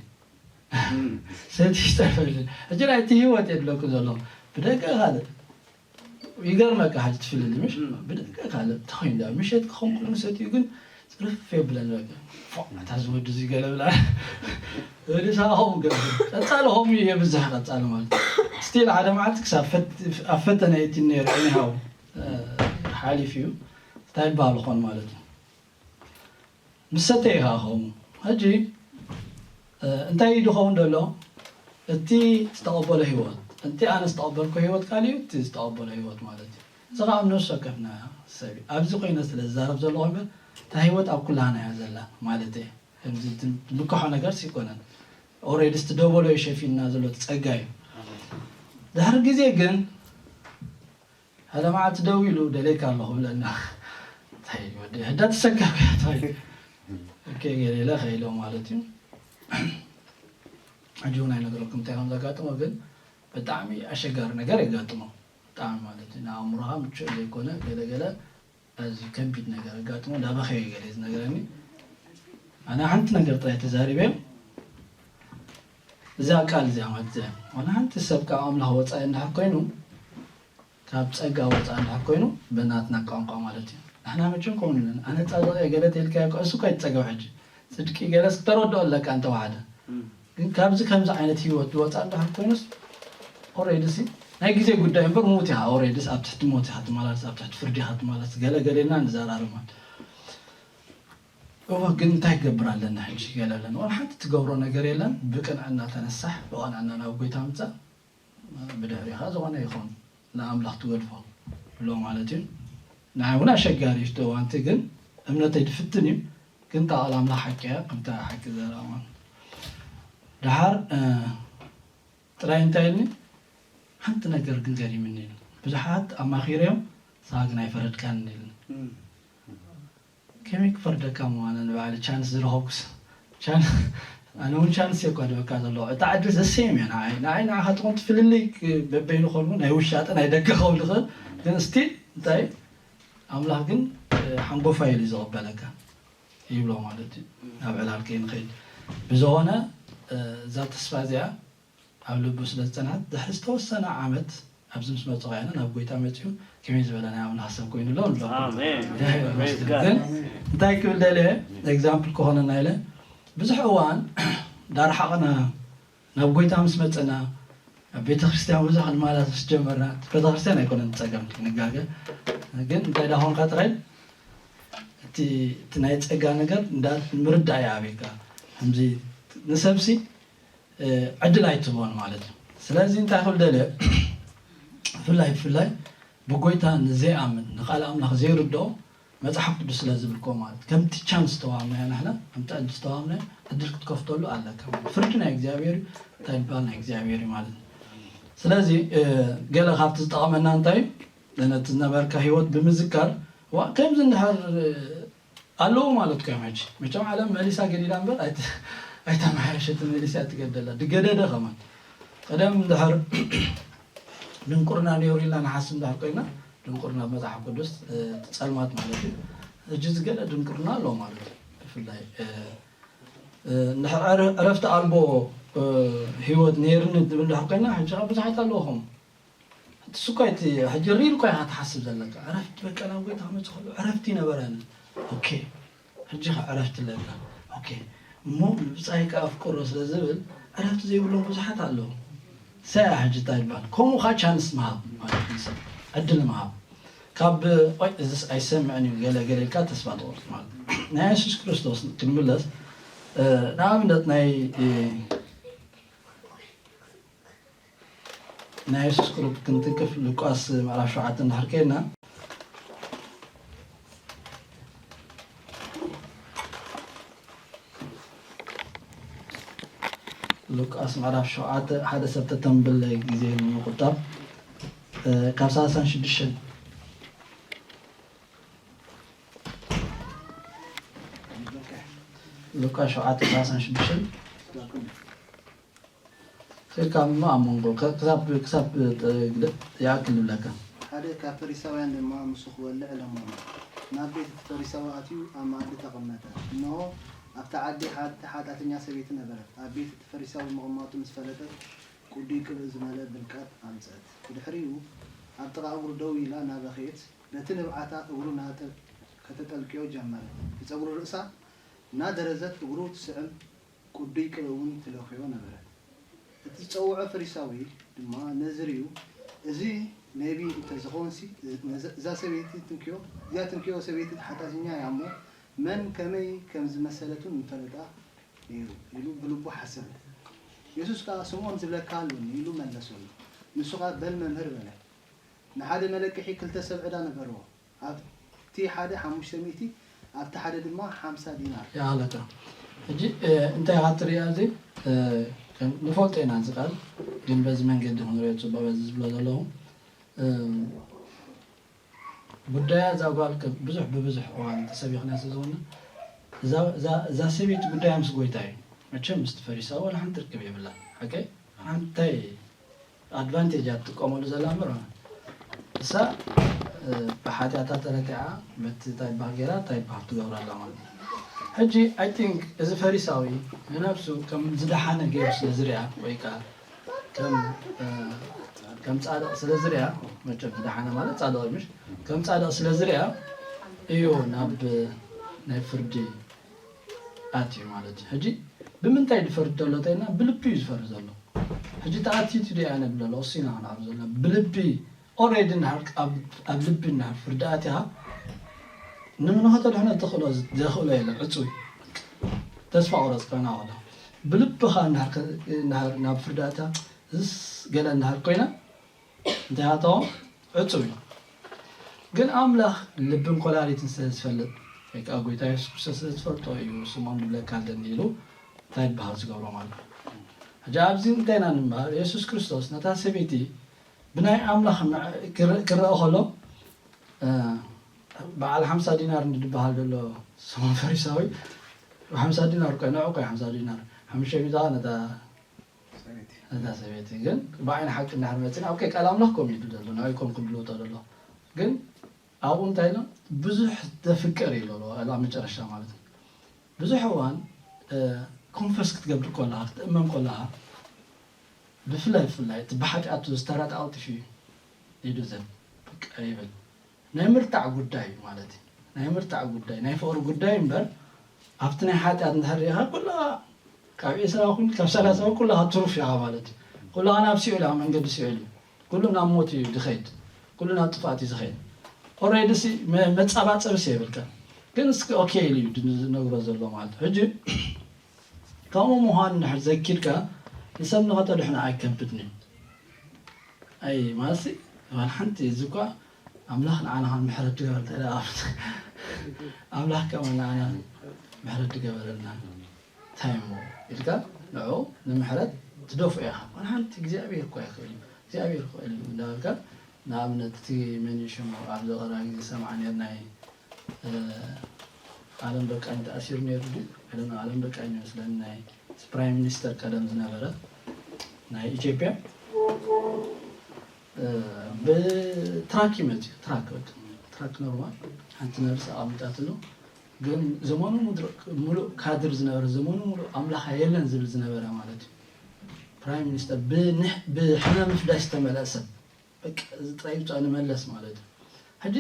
ሰቲ ይጸርፈኒ። ሕጂ ናይ እቲ ህይወት የድለኩ ዘሎ ብደገ ካልእ ይገርመካ ሕጂ ትፍልሊ ምሽ ብደገ ካልእ ተኾይኑ ምሸት ክኸውን ኩሉ ሰትዩ ግን ጽርፍ የብለን በቃ። ፎ፣ እታ ዝወዲ እዚ ገለ ብላ። ወዲ ሳባኹም ገ-፣ ቀጻሊ ኸምኡ የብዝሕ ቀጻሊ ማለት እዩ። ስቲል ሓደ መዓልቲ ክሳብ ፈት-፣ ኣብ ፈተነ የእቲኒ ነይሩ። ኤኒሃው፣ እ፣ ሓሊፍ እዩ። እንታይ ይበሃል ኾን ማለት እዩ። ምስ ሰተየ ኸዓ ኸምኡ። ሕጂ፣ እ፣ እንታይ እዩ ዝኸውን ዘሎ? እቲ ዝተቐበሎ ህይወት፣ እቲ ኣነ ዝተቐበልኩ ህይወት ካልእ እዩ፣ እቲ ዝተቐበሎ ህይወት ማለት እዩ። እዚ ኸዓ ኣብ ነፍሲ ወከፍና ሰብ እዩ። ኣብዚ ኮይነ ስለ ዝዛረብ ዘለኹ እምበር፣ እታ ህይወት ኣብ ኩላህና እያ ዘላ ማለት እየ። ከምዚ ዝምክሖ ነገርስ ኣይኮነን። ኦሬዲ ዝተደበሎ እዩ ሸፊንና ዘሎ እቲ ጸጋ እዩ። ድሕሪ ግዜ ግን ሓደ መዓልቲ ደዊሉ ደልየካ ኣለኹ ብለና። እንታይ ወዲ ሕዳ ተሰካብያ እንታይ? ኦኬ ገለ ኢለ ከይሎ ማለት እዩ። ሕጂ እውን ኣይነገረኩም እንታይ ከም ዘጋጥሞ፣ ግን ብጣዕሚ ኣሸጋሪ ነገር የጋጥሞ። ብጣዕሚ ማለት እዩ። ንኣእምሮኻ ምቹእ ዘይኮነ ገለ ገለ ኣዝዩ ከቢድ ነገር ኣጋጥሞ። እንዳበኸየ ገለ እዩ ዝነግረኒ። ኣነ ሓንቲ ነገር ጥራይ ተዛሪበ። እዛ ቃል እዚኣ ማለት እዚኣ፣ ዋላ ሓንቲ ሰብ ካብ ኣምላኽ ወጻኢ እንድሕር ኮይኑ፣ ካብ ጸጋ ወጻኢ እንድሕር ኮይኑ፣ ብናትና ቋንቋ ማለት እዩ። ንሕና መቸም ከምኡ ንብለን። ኣነ ጻድቕ እየ ገለ ተልካዮ እኮ፣ እሱ እኮ ኣይትጸገብ ሕጂ። ጽድቂ ገለስ ክተረድኦ ኣለካ እንተወሓደ። እም። ግን ካብዚ ከምዚ ዓይነት ህይወት ዝወጻ እንድሕር ኮይኑስ፣ ኦሬዲ ሲ ናይ ግዜ ጉዳይ እምበር ምዉት ኢኻ። ኦሬዲስ ኣብ ትሕቲ ሞት ኢኻ ትመላለስ፣ ኣብ ትሕቲ ፍርዲ ኢኻ ትመላለስ። ገለ ገለ ኢልና ንዘራረብ ማለት። እወ፣ ግን እንታይ ክገብር ኣለና ሕጂ? ገለ ኣለና። ዋላ ሓንቲ ትገብሮ ነገር የለን። ብቅንዕና ተነሳሕ፣ ብቅንዕና ናብ ጎይታ ምጻእ። ብድሕሪኻ ዝኾነ ይኹን ንኣምላኽ ትገድፎ ብሎ ማለት እዩ። ንዓይ እውን ኣሸጋሪ እዩ እቲ እዋንቲ፣ ግን እምነተይ ድፍትን እዩ። ግን እታ ቃል ኣምላኽ ሓቂ እያ፣ ከምታ ሓቂ ዘረባ ማለት። ደሓር፣ እ፣ ጥራይ እንታይ ኢልኒ? ሓንቲ ነገር ግን ገሪምኒ ኢሉ። ብዙሓት ኣማኺረዮም፣ ንስኻ ግን ኣይፈረድካንን ኢልኒ። እም። ከመይ ክፈርደካ እሞ ኣነ ንባዕሊ ቻንስ ዝረኸብኩስ? ቻን-፣ ኣነ እውን ቻንስ እየ እኳ ድበካ ዘለኹ። እታ ዕድል ዘሰየም እያ ንዓይ። ንዓይ ንዓኻ ትኾን ትፍልልይ ክ-፣ በበይኑ ኾልኩ ናይ ውሻጠ ናይ ደገ ኸውን ዝኽእል። ግን ስቲል እንታይ ኣምላኽ ግን፣ እ፣ ሓንጎፋይ ኢሉ እዩ ዝቕበለካ ይብሎ ማለት እዩ። ናብ ዕላል ከይንኸይድ። ብዝኾነ፣ እ፣ እዛ ተስፋ እዚኣ ኣብ ልቡ ስለ ዝጸንሐት፣ ድሕሪ ዝተወሰነ ዓመት ኣብዚ ምስ መጹ ኸኣ ናብ ጐይታ መጺኡ፣ ከመይ ዝበለ ናይ ኣምላኽ ሰብ ኮይኑ ኣሎ ንብሎ። ኣሜን። እግዚኣብሔር Praise ይመስገን። God። ግን እንታይ ክብል ደልየ፣ ኤግዛምፕል ክኾነና ኢለ፣ ብዙሕ እዋን ዳርሓቕና ናብ ጐይታ ምስ መጸና፣ ኣብ ቤተ ክርስቲያን ብዙሕ ክንመላለስ ምስ ጀመርና፣ እቲ ቤተ ክርስቲያን ኣይኮነን ጸገም፣ ንጋገ። ግን እንታይ ደኣ ኾንካ ጥራይ፣ እቲ፣ እቲ ናይ ጸጋ ነገር እንዳ ምርዳእ ይኣብየካ። ከምዚ ንሰብሲ እ፣ ዕድል ኣይትህቦን ማለት እዩ። ስለዚ እንታይ ክብል ደልየ፣ ብፍላይ፣ ብፍላይ ብጎይታ ንዘይኣምን፣ ንቃል ኣምላኽ ዘይርድኦ፣ መጽሓፍ ቅዱስ ስለ ዝብል እኮ ማለት፣ ከምቲ ቻንስ ዝተዋሃብናዮ ንሕና፣ ከምቲ ዕድል ዝተዋሃብናዮ፣ ዕድል ክትከፍተሉ ኣለካ ማለት። ፍርዲ ናይ እግዚኣብሔር እዩ፣ እንታይ ይባል ናይ እግዚኣብሔር እዩ ማለት እዩ። ስለዚ፣ እ፣ ገለ ካብቲ ዝጠቐመና እንታይ እዩ? ነቲ ዝነበርካ ህይወት ብምዝካር፣ ዋ፣ ከምዚ እንድሕር፣ እ፣ ኣለዉ ማለት እዮም። ሕጂ መቸም ዓለም መሊሳ ገዲዳ እምበር ኣይተ- ኣይተመሓየሸትን፣ መሊሳ እያ ትገደላ። ድገደደ ከማን ቀደም እንድሕር ድንቁርና ነይሩ ኢልና ንሓስብ እንድሕር ኮይና፣ ድንቁርና ኣብ መጽሓፍ ቅዱስ እ፣ ጸልማት ማለት እዩ። ሕጂ ዝገለ ድንቁርና ኣሎ ማለት እዩ። ብፍላይ እ፣ እ፣ እንድሕር ዕረ- ዕረፍቲ ኣልቦ እ፣ ህይወት ነይርኒ ትብል እንድሕር ኮይና፣ ሕጂ ከዓ ብዙሓት ኣለዉ ከምኡ። እቲ ስኳ እቲ ሕጂ ሪል እኳ ኢኻ ትሓስብ ዘለካ። ዕረፍቲ በቃ ናብ ጎይታ ክመጽእ ከሎ ዕረፍቲ ይነበረን። ኦኬ፣ ሕጂ ኸ ዕረፍቲ ኣለካ። ኦኬ፣ እሞ ንብጻይካ ኣፍቅሮ ስለ ዝብል ዕረፍቲ ዘይብሎም ብዙሓት ኣለዉ። ሰያ ሕጂ እንታይ ይባል? ከምኡ ኸ ቻንስ ምሃብ ማለት እዩ። ሰብ ዕድል ምሃብ። ካብ ኦይ እዚስ ኣይሰምዕን እዩ ገለ ገለ ኢልካ ተስፋ ትቆርጽ ማለት እዩ። ናይ የሱስ ክርስቶስ ክንምለስ እ፣ ንኣብነት ናይ እ፣ ናይ የሱስ ቅሩብ ክንትንክፍ ሉቃስ ምዕራፍ ሸውዓተ እንድሕር ከይድና፣ ሉቃስ ምዕራፍ ሸውዓተ ሓደ ሰብ ተተንብል ግዜ ንምቁጣብ እ፣ ካብ ሰላሳን ሽዱሽተን ሉቃስ ሸውዓተ ሰላሳን ሽዱሽተን ክልካ እሞ ኣብ መንጎ ከ- ክሳብ ክሳብ ጥ- ግደ ይኣክል ንብለካ። ሓደ ካብ ፈሪሳውያን ድማ ምስኡ ክበልዕ ለመኖ። ናብ ቤት እቲ ፈሪሳዊ ኣትዩ ኣብ መኣዲ ተቐመጠ። እንሆ ኣብታ ዓዲ ሓንቲ ሓጢኣተኛ ሰበይቲ ነበረት። ኣብ ቤት እቲ ፈሪሳዊ ምቕማጡ ምስ ፈለጠት ቅዱይ ቅብእ ዝመልአ ብልቃጥ ኣምጽአት። ብድሕሪኡ ኣብ ጥቓ እግሩ ደው ኢላ እናበኸየት በቲ ንብዓታ እግሩ እናጠ- ከተጠልቅዮ ጀመረት። ብጸጉሪ ርእሳ እናደረዘት እግሩ ትስዕም ቅዱይ ቅብእ እውን ትለኽዮ ነበረት። እቲ ዝጸውዖ ፈሪሳዊ ድማ ነዚ ርእዩ፣ "እዚ ነቢ እንተ ዝኸውንሲ፣ ነዚ- እዛ ሰበይቲ ትንክዮ፣ እዚኣ ትንክዮ ሰበይቲ ሓጢኣተኛ እያ እሞ፣ መን ከመይ ከም ዝመሰለት እውን ምፈለጣ ነይሩ" ኢሉ ብልቡ ሓሰበ። የሱስ ከኣ፣ "ስምዖን ዝብለካ ኣሎኒ" ኢሉ መለሰሉ። ንሱ ኸኣ፣ "በል መምህር" በለ። ንሓደ መለቅሒ ክልተ ሰብ ዕዳ ነበርዎ። ኣብቲ ሓደ ሓሙሽተ ሚእቲ፣ ኣብቲ ሓደ ድማ ሓምሳ ዲናር። ይኣኽለካ። ሕጂ እ፣ እንታይ ኢኻ ትርኢ ኣብዚ እ፣ ከም- ንፈልጦ ኢና እዚ ቃል፣ ግን በዚ መንገዲ ክንሪኦ ጽቡቕ በዚ ዝብሎ ዘለኹ እ፣ ጉዳያ እዛ ጓል ከ- ብዙሕ ብብዙሕ እዋን ተሰቢኽና ስለ ዝኾነ እዛ- እዛ- እዛ ሰበይቲ ጉዳያ ምስ ጎይታ እዩ። መቸም ምስቲ ፈሪሳዊ ዋላ ሓንቲ ርክብ የብላ። ሓቀይ ሓንታይ ኣድቫንቴጅ እያ ትጥቀመሉ ዘላ እምበር እሳ እ፣ ብሓጢኣታ ተረቲዓ በቲ እንታይ ይበሃል ገይራ እንታይ ይበሃል ትገብራ ኣላ ማለት እዩ። ሕጂ ኣይ ቲንክ እዚ ፈሪሳዊ ንነብሱ ከም ዝደሓነ ገይሩ ስለ ዝሪኣ ወይ ከዓ ከም እ፣ ከም ጻድቕ ስለ ዝሪኣ መቸም ዝደሓነ ማለት ጻድቕ እዩ ምሽ ከም ጻድቕ ስለ ዝሪኣ እዩ ናብ ናይ ፍርዲ ኣትዩ ማለት እዩ። ሕጂ ብምንታይ ዝፈርድ ዘሎ ተይና ብልቢ እዩ ዝፈርድ ዘሎ። ሕጂ ተኣቲቱ ዲኣ ነብለ ለወሲና ክንዓብ ዘሎ ብልቢ ኦሬዲ እንድሕር ኣብ ኣብ ልቢ እንድሕር ፍርዲ ኣትያ ንምንኸ ተድሕኖ ትኽእሎ ዘኽእሎ የለን ዕጹይ ተስፋ ቁረጽ ኮይና ከሎ ብልብኻ እንድሕር ከ- እንድሕር ናብ ፍርዲ ኣትያ እዝስ ገለ እንድሕር ኮይና እንታይ ኣተዎ ዕጹይ እዩ። ግን ኣምላኽ ልብን ኮላሊትን ስለ ዝፈልጥ ወይ ከዓ ጎይታ የሱስ ክርስቶስ ስለ ዝፈልጦ እዩ ስምዖን ንብለካ ኣለኒ ኢሉ እንታይ ይበሃል ዝገብሮ ማለት እዩ። ሕጂ ኣብዚ እንታይ ኢና ንምሃር? የሱስ ክርስቶስ ነታ ሰበይቲ ብናይ ኣምላኽ ክረአ ከሎ በዓል ሓምሳ ዲናር ንድበሃል ዘሎ ስምዖን ፈሪሳዊ ሓምሳ ዲናር እኮ ንዑ እኮ ሓምሳ ዲናር ሓሙሽተ ሚእቲ ነታ እዛ ሰበይቲ ግን ብዓይኒ ሓቂ እንዳሕር መፅና ኦኬ ቃል ኣምላኽ ከም ይዱ ዘሎ ንዕይ ከም ክድልውጦ ዘሎ ግን ኣብኡ እንታይ ኢሎም ብዙሕ ዘፍቅር ኢሎ ኣብ መጨረሻ ማለት እዩ ብዙሕ እዋን ኮንፈስ ክትገብር ከለካ ክትእመም ከለካ ብፍላይ ብፍላይ እቲ ብሓጢኣቱ ዝተረጣ ኣውጥፊ ኢዱ ዘብ ይብል ናይ ምርታዕ ጉዳይ እዩ ማለት እዩ። ናይ ምርታዕ ጉዳይ ናይ ፍቕሪ ጉዳይ እምበር ኣብቲ ናይ ሓጢኣት እንድሕር ሪኢኻ ኩላ ካብ ዒስራ ኩን ካብ ሰላሳ ኩላኻ ትሩፍ ኢኻ ማለት እዩ። ኩላኻ ናብ ሲኦል ኢኻ መንገዲ ሲኦል እዩ። ኩሉ ናብ ሞት እዩ ዝኸይድ። ኩሉ ናብ ጥፍኣት እዩ ዝኸይድ። ኦሬዲ ሲ መ- መጻባጸብስ የብልካ ግን እስኪ ኦኬ ኢሉ እዩ ዝነግሮ ዘሎ ማለት እዩ። ሕጂ ከምኡ ምዃኑ እንድሕር ዘኪርካ ንሰብ ንኸተድሕኖ ኣይከብድን እዩ። ኣይ ማሲ ዋላ ሓንቲ እዚ እኳ ኣምላኽ ንዓና ከም ምሕረት ድገበር እንታይ ደኣ ኣምላኽ ከማ ንዓና ምሕረት ድገበረልና እንታይ እሞ ኢልካ ንዑ ንምሕረት ትደፍኦ ኢኻ ዋላ ሓንቲ እግዚኣብሔር እኳ ይኽእል እዩ እግዚኣብሔር ይኽእል እዩ እንዳበልካ ንኣብነት እቲ መን እዩ ሽሙ ኣብዚ ቀረባ ግዜ ሰማዕ ነርና እዩ ኣለም በቃኝ ተኣሲሩ ነይሩ ድዩ? I don't know፣ ኣለም በቃኝ ይመስለኒ ናይ ፕራይም ሚኒስተር ቀደም ዝነበረ ናይ ኢትዮጵያ፣ እ፣ ብትራክ እዩ መፅዩ። ትራክ፣ በቃ ትራክ ኖርማል፣ ሓንቲ ነርስ ኣቐሚጣትሉ። ግን ዘመኑ ሙድሮ-፣ ሙሉእ ካድር ዝነበረ፣ ዘመኑ ሙሉእ ኣምላኽ የለን ዝብል ዝነበረ ማለት እዩ። ፕራይም ሚኒስተር ብንሕ-፣ ብሕነ ምፍዳይ ዝተመልአ ሰብ፣ በቃ እዚ ጥራይ ይውፃእ ንመለስ ማለት እዩ። ሕጂ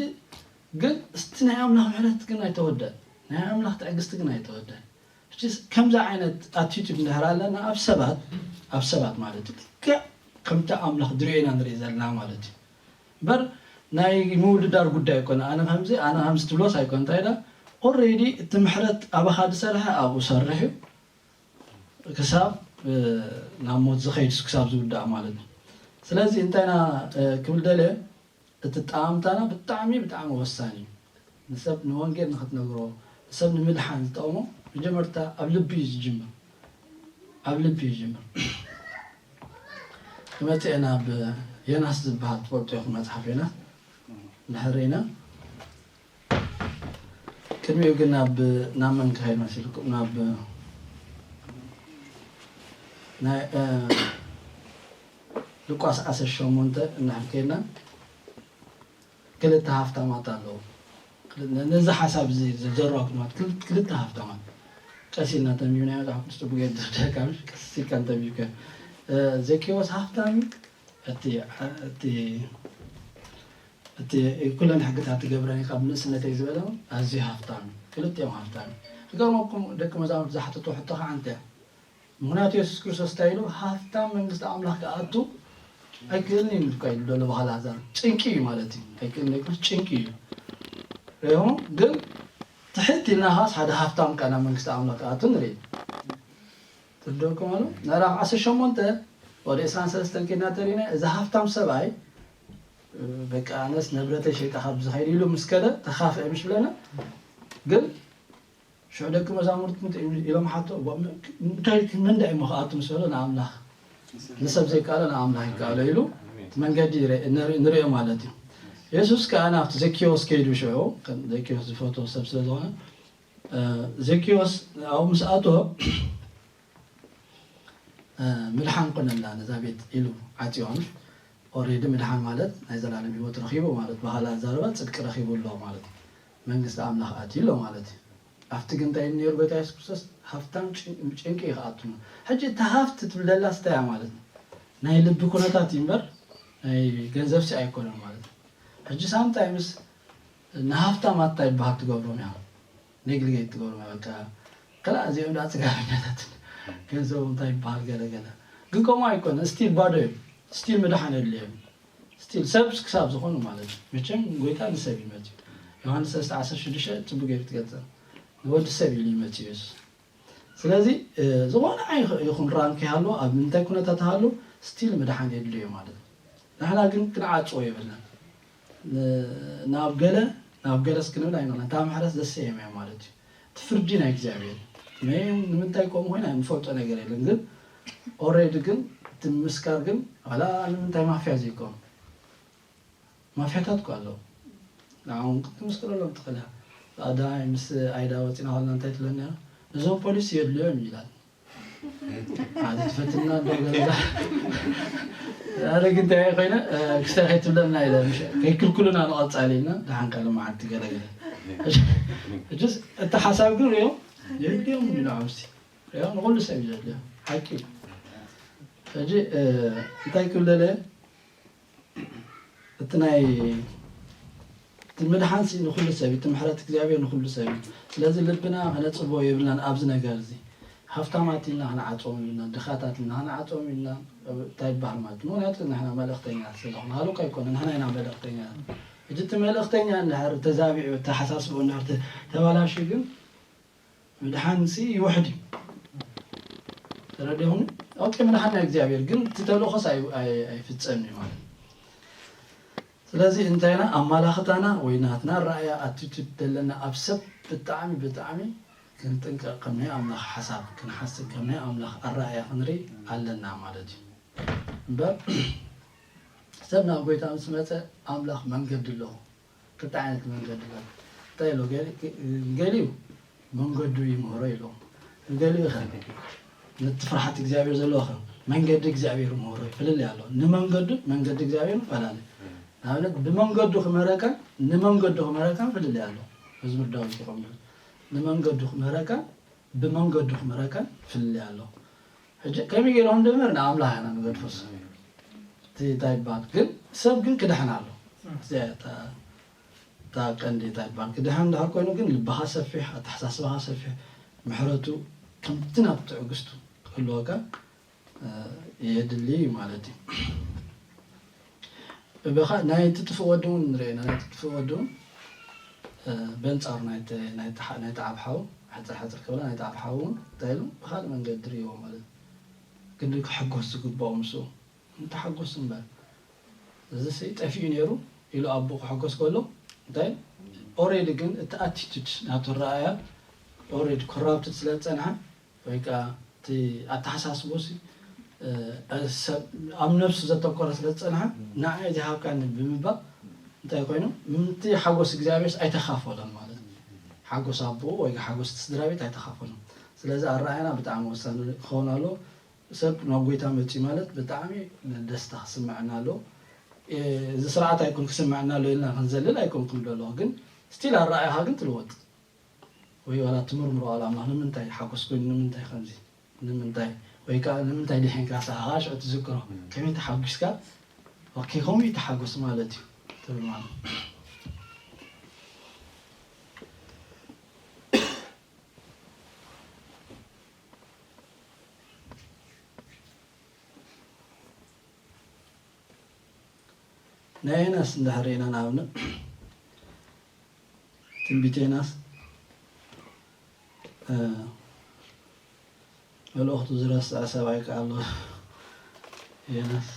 ግን እስቲ ናይ ኣምላኽ ምሕረት ግን ኣይተወደን፣ ናይ ኣምላኽ ትዕግስቲ ግን ኣይተወደን። ሕጂ ከምዚ ዓይነት ኣቲቱድ እንድሕር ኣለና ኣብ ሰባት፣ ኣብ ሰባት ማለት እዩ፣ ልክዕ ከምቲ ኣምላኽ ድሪኦ ኢና ንርኢ ዘለና ማለት እዩ። እምበር ናይ ምውድዳር ጉዳይ ኣይኮነ። ኣነ ከምዚ፣ ኣነ ከምዚ ትብሎስ ኣይኮነ። እንታይ ኢላ? ኦልሬዲ እቲ ምሕረት ኣባኻ ዝሰርሐ ኣብኡ ሰርሕ እዩ። ክሳብ፣ እ፣ ናብ ሞት ዝኸይድ ክሳብ ዝውዳእ ማለት እዩ። ስለዚ እንታይ ኢና፣ እ፣ ክብል ደልየ፣ እቲ ጠማምታና ብጣዕሚ፣ ብጣዕሚ ወሳኒ እዩ። ንሰብ ንወንጌል ንኽትነግሮ፣ ንሰብ ንምድሓን ዝጠቕሞ መጀመርታ ኣብ ልቢ እዩ ዝጅምር። ኣብ ልቢ እዩ ዝጅምር። ክመፅእ ናብ ዮናስ ዝበሃል ትፈልጡ ኢኹም መፅሓፍ ዮናስ። እንድሕር ኢና ቅድሚኡ ግን ናብ፣ ናብ መን ክኸይድ መሲልኩም? ናብ ናይ፣ እ፣ ሉቃስ ዓሰርተ ሸሞንተ እንድሕር ከይድና ክልተ ሃፍታማት ኣለዉ። ክል-፣ ነዚ ሓሳብ እዚ ዘዘራጉ ማለት ክል-፣ ክልተ ሃፍታማት ቀስ ኢልና ተንቢብናዮ። መጽሓፍ ቅዱስ ጽቡቅ ገይሩ ዝርዳእካ ምሽ ቀስ ኢልካ እንተንቢብካዮ። እ፣ ዘኪዎስ ሃፍታም እዩ። እቲ፣ እቲ፣ እቲ ኩለን ሕግታት ትገብረን ኢኻ ብንእስነተይ ዝበለ እውን ኣዝዩ ሃፍታም እዩ። ክልቲኦም ሃፍታም እዩ። ክገርመኩም ደቂ መዛሙርቱ ዝሓተትዎ ሕቶ ከዓ እንታይ እዩ? ምኽንያቱ የሱስ ክርስቶስ እንታይ ኢሉ? ሃፍታም መንግስቲ ኣምላኽ ክኣቱ ኣይክእልን እዩ ኢሉ እኳ ኢሉ ዘሎ ብኻልእ ኣዛር ጭንቂ እዩ ማለት እዩ። ኣይክእልን ኣይኮነስ ጭንቂ እዩ። ሪኢኹም? ግን ትሕት ኢልና ኻስ ሓደ ሃፍታም ከኣ ናብ መንግስቲ ኣምላኽ ክኣቱ ንርኢ። ትርድእኩም ኣሎ? ምዕራፍ ዓሰርተ ሸሞንተ ወደ ዕስራን ሰለስተን ከይድና ተሪእና፣ እዚ ሃፍታም ሰብኣይ፣ በቃ ኣነስ ንብረተይ ሸይጠ ካብ ዝኸይድ ኢሉ ምስ ከደ ተኻፍአ ምሽ ብለና። ግን ሽዑ ደቂ መዛሙርቱ እንታይ ኢሎም ሓቶ፣ እንታይ፣ መን ዳኣ እሞ ክኣቱ ምስ በሎ፣ ንኣምላኽ፣ ንሰብ ዘይከኣሎ ንኣምላኽ ይከኣሎ ኢሉ እቲ መንገዲ ይረ-፣ ንር-፣ ንሪኦ ማለት እዩ። የሱስ ከኣ ናብቲ ዘኪዎስ ከይዱ ሽዑ፣ ከም ዘኪዎስ ዝፈትዎ ሰብ ስለ ዝኾነ፣ እ፣ ዘኪዎስ ኣብኡ ምስ ኣተወ፣ እ፣ ምድሓን ኮነላ ነዛ ቤት ኢሉ ዓጽዮ። ኦልሬዲ ምድሓን ማለት ናይ ዘላለም ህይወት ረኺቡ ማለት፣ ብኻልእ ኣዛረባ ጽድቂ ረኺቡ ኣሎ ማለት እዩ። መንግስቲ ኣምላኽ ኣትዩ ኣሎ ማለት እዩ። ኣብቲ ግን እንታይ ነይሩ? ጎይታ የሱስ ክርስቶስ ሃፍታም ጭን-፣ ጭንቂ እዩ ክኣቱ። ሕጂ እቲ ሃፍቲ ትብል ደላስ እንታይ እያ ማለት እዩ? ናይ ልቢ ኩነታት እዩ እምበር ናይ ገንዘብሲ ኣይኮነን ማለት እዩ። ሕጂ ሳምታይምስ ንሃፍታማት እንታይ ይበሃል ትገብሮም እያ? ኔግሊጌት ትገብሮም እያ። በቃ ከላ እዚኦም ደኣ ጽጋበኛታት ገንዘቦም እንታይ ይበሃል ገለ ገለ። ግን ከምኡ ኣይኮነን። ስቲል ባዶ እዩ። ስቲል ምድሓን የድልዮም። ስቲል ሰብ ክሳብ ዝኾኑ ማለት እዩ። መቸም ጎይታ ንሰብ እዩ መጺኡ። ዮሃንስ ሰለስተ ዓሰርተ ሽዱሽተ ጽቡቅ ገይሩ ትገልጸ። ንወዲ ሰብ ኢሉ እዩ መጺኡ የሱስ። ስለዚ፣ እ፣ ዝኾነ ኣይ-፣ ይኹን ራንክ ይሃልዎ፣ ኣብ ምንታይ ኩነታት ይሃሉ፣ ስቲል ምድሓን የድልዮ ማለት እዩ። ንሕና ግን ክንዓጽዎ የብልናን። ን-፣ ናብ ገለ፣ ናብ ገለስ ክንብል ኣይንኽእልን። እታ ምሕረት ዘሰየመ እያ ማለት እዩ። እቲ ፍርዲ ናይ እግዚኣብሔር እዩ። መን-፣ ንምንታይ ከምኡ ኮይና ንፈልጦ ነገር የለን። ግን ኦልሬዲ ግን እቲ ምምስካር ግን ዋላ ንምንታይ ማፍያ ዘይኮኑ ማፍያታት እኮ ኣለዉ። ንዓኹም ክትምስክረሎም ትኽእል ኢኻ። ኣዳይ ምስ ኣይዳ ወፂና ከለና እንታይ ትብለና? እዞም ፖሊስ የድልዮም ይላል። ኣቲ ትፈትና እንዶ ገለዛ። ኣረ ግን እንታይ ኮይነ፣ እ፣ ክስታይ ከይትብለና ኢለ፣ ምሽ-፣ ከይክልኩሉና ንቐጻሊ ኢልና፣ ደሓን ካልእ መዓልቲ ገለ ገለ። ሕጅስ እቲ ሓሳብ ግን ሪኦ፣ የድልዮም እዩ ንዓምሲ። ሪኦ ንኹሉ ሰብ እዩ ዘድልዮ። ሓቂ እዩ። ሕጂ፣ እ፣ እንታይ ክብል ደለ? እቲ ናይ፣ እቲ ምድሓንሲ ንኹሉ ሰብ እዩ፣ እቲ ምሕረት እግዚኣብሔር ንኹሉ ሰብ እዩ። ስለዚ ልብና ከነጽቦ የብልናን ኣብዚ ነገር እዚ። ሃፍታማት ኢልና ክንዓጽዎም የብልናን፣ ድኻታት ኢልና ክንዓጽዎም ኢልና እንታይ ይበሃል ማለት እዩ? ምኽንያቱ ንሕና መልእኽተኛታት ስለ ዝኾና፣ ሃለውካ ኣይኮነን፣ ንሕና ኢና መልእኽተኛታት። ሕጂ እቲ መልእኽተኛ እንድሕር ተዛቢዑ፣ ኣተሓሳስብኡ እንድሕር ተ-፣ ተበላሽዩ ግን ምድሓንሲ ይውሕድ እዩ። ተረዲኹም? ኦኬ፣ ምድሓን ናይ እግዚኣብሔር፣ ግን እቲ ተልእኾስ ኣይ-፣ ኣይ-፣ ኣይፍጸምን እዩ ማለት እዩ። ስለዚ እንታይና ኣማላኽታና ወይ ናትና ኣረኣእያ ኣቲቱድ ዘለና ኣብ ሰብ ብጣዕሚ፣ ብጣዕሚ ክንጥንቀቕ፣ ከም ናይ ኣምላኽ ሓሳብ ክንሓስብ፣ ከም ናይ ኣምላኽ ኣረኣእያ ክንርኢ ኣለና ማለት እዩ። እምበር ሰብ ናብ ጎይታ ምስ መጸ ኣምላኽ መንገዲ ኣለዎ። ክልተ ዓይነት መንገዲ ኣሎ። እንታይ ኣሎ? ገሊ-፣ ገሊኡ መንገዱ ይምህሮ ኢሎም። ንገሊኡ ኸ ነቲ ፍርሓት እግዚኣብሔር ዘለዎ ኸ መንገዲ እግዚኣብሔር ይምህሮ እዩ። ፍልልይ ኣሎ። ንመንገዱ መንገዲ እግዚኣብሔር ይፈላለ። ንኣብነት ብመንገዱ ክመረካ ንመንገዱ ክመረካ ፍልልይ ኣሎ። መዝሙር ዳዊት ይኸውን። ንመንገዱ ክመረካ ብመንገዱ ክመረካ ፍልልይ ኣሎ። ሕጂ ከመይ ገይሮም ድምር ንኣምላኽ ኢና ንገድፎስ። እቲ እንታይ ይበሃል ግን ሰብ ግን ክድሕን ኣሎ። እዚኣ እያ እታ እታ ቀንዲ እታ ይበሃል። ክድሕን እንድሕር ኮይኑ ግን ልብኻ ሰፊሕ፣ ኣተሓሳስባኻ ሰፊሕ፣ ምሕረቱ ከምቲ ናብ ትዕግስቱ ክህልወካ የድሊ እዩ ማለት እዩ። ብኻ ናይ ትጥፍእ ወዲ እውን ንርኢ ኢና። ናይ ትጥፍእ ወዲ እውን በንጻሩ ናይቲ ዓብ ሓው ሕጽር ሕጽር ክብላ ናይቲ ዓብ ሓው እውን እንታይ ኢሉ ብኻልእ መንገዲ ርእይዎ ማለት ግን ክሕጎስ ዝግብኦ ምስኡ እንተሓጎስ እምበር እዚ ስይ ጠፊኡ ነይሩ ኢሉ ኣቦ ክሕጎስ ከሎ እንታይ ኦሬዲ ግን እቲ ኣቲቱድ ናቱ ረኣያ ኦሬዲ ኮራፕትድ ስለ ዝጸንሓ ወይ ከዓ እቲ ኣተሓሳስቦ ሲ ኣብ ነብሱ ዘተኮረ ስለ ዝጸንሓ ንዓይ ዝሃብካኒ ብምባል እንታይ ኮይኑ ምንቲ ሓጎስ እግዚኣብሔርስ ኣይተኻፈሎን ማለት ሓጎስ ኣቦኡ ወይ ሓጎስ ስድራ ቤት ኣይተኻፈሎን። ስለዚ ኣረኣያና ብጣዕሚ ወሳኒ ክኸውን ኣሎ። ሰብ ናብ ጎይታ መፅዩ ማለት ብጣዕሚ ደስታ ክስምዐና ኣለዎ። እዚ ስርዓት ኣይኮን ክስምዐና ኣሎ ኢልና ክንዘልል ኣይኮንኩም ደለኹ ግን ስቲል ኣረኣያኻ ግን ትልወጥ ወይ ዋላ ትምርምሮ ዋላ ኣምላኽ ንምንታይ ሓጎስ ኮይኑ ንምንታይ ከምዚ ንምንታይ ወይ ከዓ ንምንታይ ድሒንካ ሳኻ ሽዑ ትዝክሮ ከመይ ተሓጒስካ ኦኬ ከምኡ እዩ ተሓጎስ ማለት እዩ ትብል ማለት ናይ ዮናስ እንድሕር ርኢና ንኣብነት ትንቢት ዮናስ መልእኽቱ ዝረስዐ ሰብኣይ ከ ኣሎ ዮናስ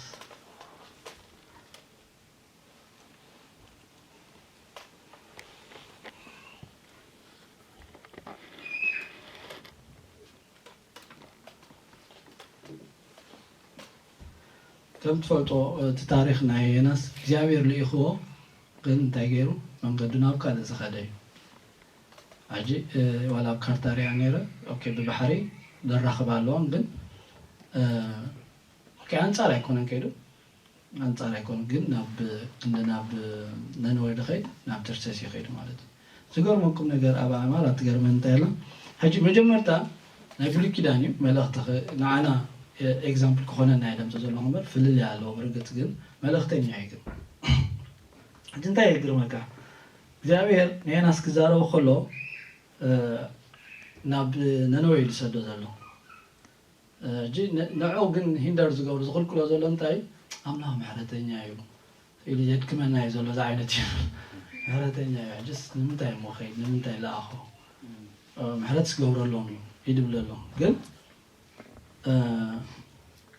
ከም ትፈልጦ እቲ ታሪክ ናይ ዮናስ እግዚኣብሔር ልኢክዎ ግን እንታይ ገይሩ መንገዱ ናብ ካልእ ዝኸደ እዩ። ሕጂ ዋላ ኣብ ካርታ ሪኣ ነይረ ኦኬ ብባሕሪ ዘራኽብ ኣለዎም ግን ኦኬ ኣንጻር ኣይኮነን ከይዱ ኣንጻር ኣይኮን ግን ናብ ክንዲ ናብ ነነወ ድኸይድ ናብ ተርሴስ ይኸይድ ማለት እዩ። ዝገርመኩም ነገር ኣብ ኣእማር ኣትገርመን እንታይ ኣላ ሕጂ መጀመርታ ናይ ብሉይ ኪዳን እዩ መልእኽቲ ንዓና ኤግዛምፕል ክኾነና እየ ደምፅ ዘለኹ እምበር ፍልልይ ኣለዎ ብርግፅ ግን መልእኽተኛ እዩ ግን ሕጂ እንታይ የግርመካ እግዚኣብሔር ንየናስ ክዛረቡ ከሎ ናብ ነነወ እዩ ዝሰዶ ዘሎ ሕጂ ንዕኡ ግን ሂንደር ዝገብሩ ዝኽልክሎ ዘሎ እንታይ ኣምላኽ ምሕረተኛ እዩ ኢሉ የድክመና እዩ ዘሎ እዚ ዓይነት እዩ ምሕረተኛ እዩ ሕጅስ ንምንታይ እሞ ኸይድ ንምንታይ ለኣኾ ምሕረት ስገብረሎም እዩ ይድብለሎም ግን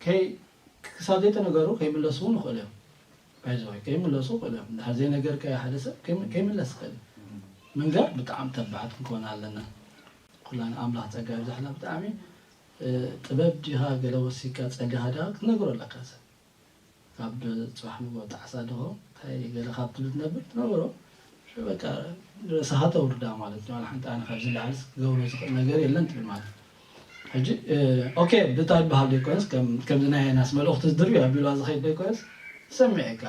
ከይ ክሳብ ዘይተነገሩ ከይምለሱ እውን ይኽእሉ እዮም ባይዘዋይ ከይምለሱ ይኽእሉ እዮም እንድሕር ዘይነገርካዮ ሓደ ሰብ ከይምለስ ይኽእል እዩ ምንጋር ብጣዕሚ ተባዓት ክንኮን ኣለና ኩላን ኣምላኽ ጸጋ ይብዛሕና ብጣዕሚ ጥበብ ዲኻ ገለ ወሲካ ጸሊኻ ዲኻ ክትነግሮ ኣለካ ሰብ ካብ ጽባሕ ንጎ ጣዕሳ ድኾ እንታይ ገለ ካብ ትብል ትነብር ትነብሮ በቃ ርእስኻ ተውርዳ ማለት እዩ። ሓንቲ ኣነ ካብዚ ላዕሊ ክገብሮ ዝኽእል ነገር የለን ትብል ማለት ሕጂ ኦኬ ብታ ይበሃል ዘይኮነስ ከምዚ ናይ ናስ መልእኽቲ ዝድርዩ ኣቢልዋ ዝኸይድ ዘይኮነስ ሰሚዕካ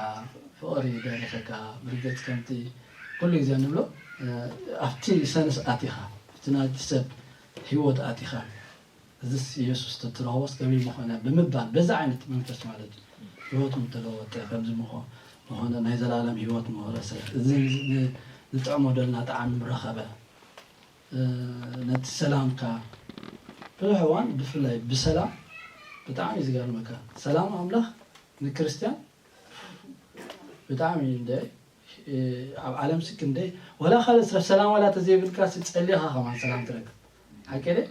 ፍቕሪ ደሪኸካ ብርግፅ ከምቲ ኩሉ ግዜ ንብሎ ኣብቲ ሰንስ ኣቲኻ እቲ ናይቲ ሰብ ህይወት ኣቲኻ እዝስ ኢየሱስ ተትረኽቦስ ከመይ ምኾነ ብምባል በዚ ዓይነት መንፈስ ማለት እዩ ህይወቱ ምተለወጠ ከምዚ ምኾ ምኾነ ናይ ዘላለም ህይወት ምወረሰ እዚ ንጥዕሞ ደልና ጣዕሚ ምረኸበ ነቲ ሰላምካ ብዙሕ እዋን ብፍላይ ብሰላም ብጣዕሚ እዩ ዝገርመካ ሰላም ኣምላኽ ንክርስትያን ብጣዕሚ እንደ ኣብ ዓለም ሲ ክንደይ ዋላ ካልእ ስረ ሰላም ዋላ ተዘይብልካ ሲ ጸሊኻ ከማን ሰላም ትረክብ ሓቂ ደ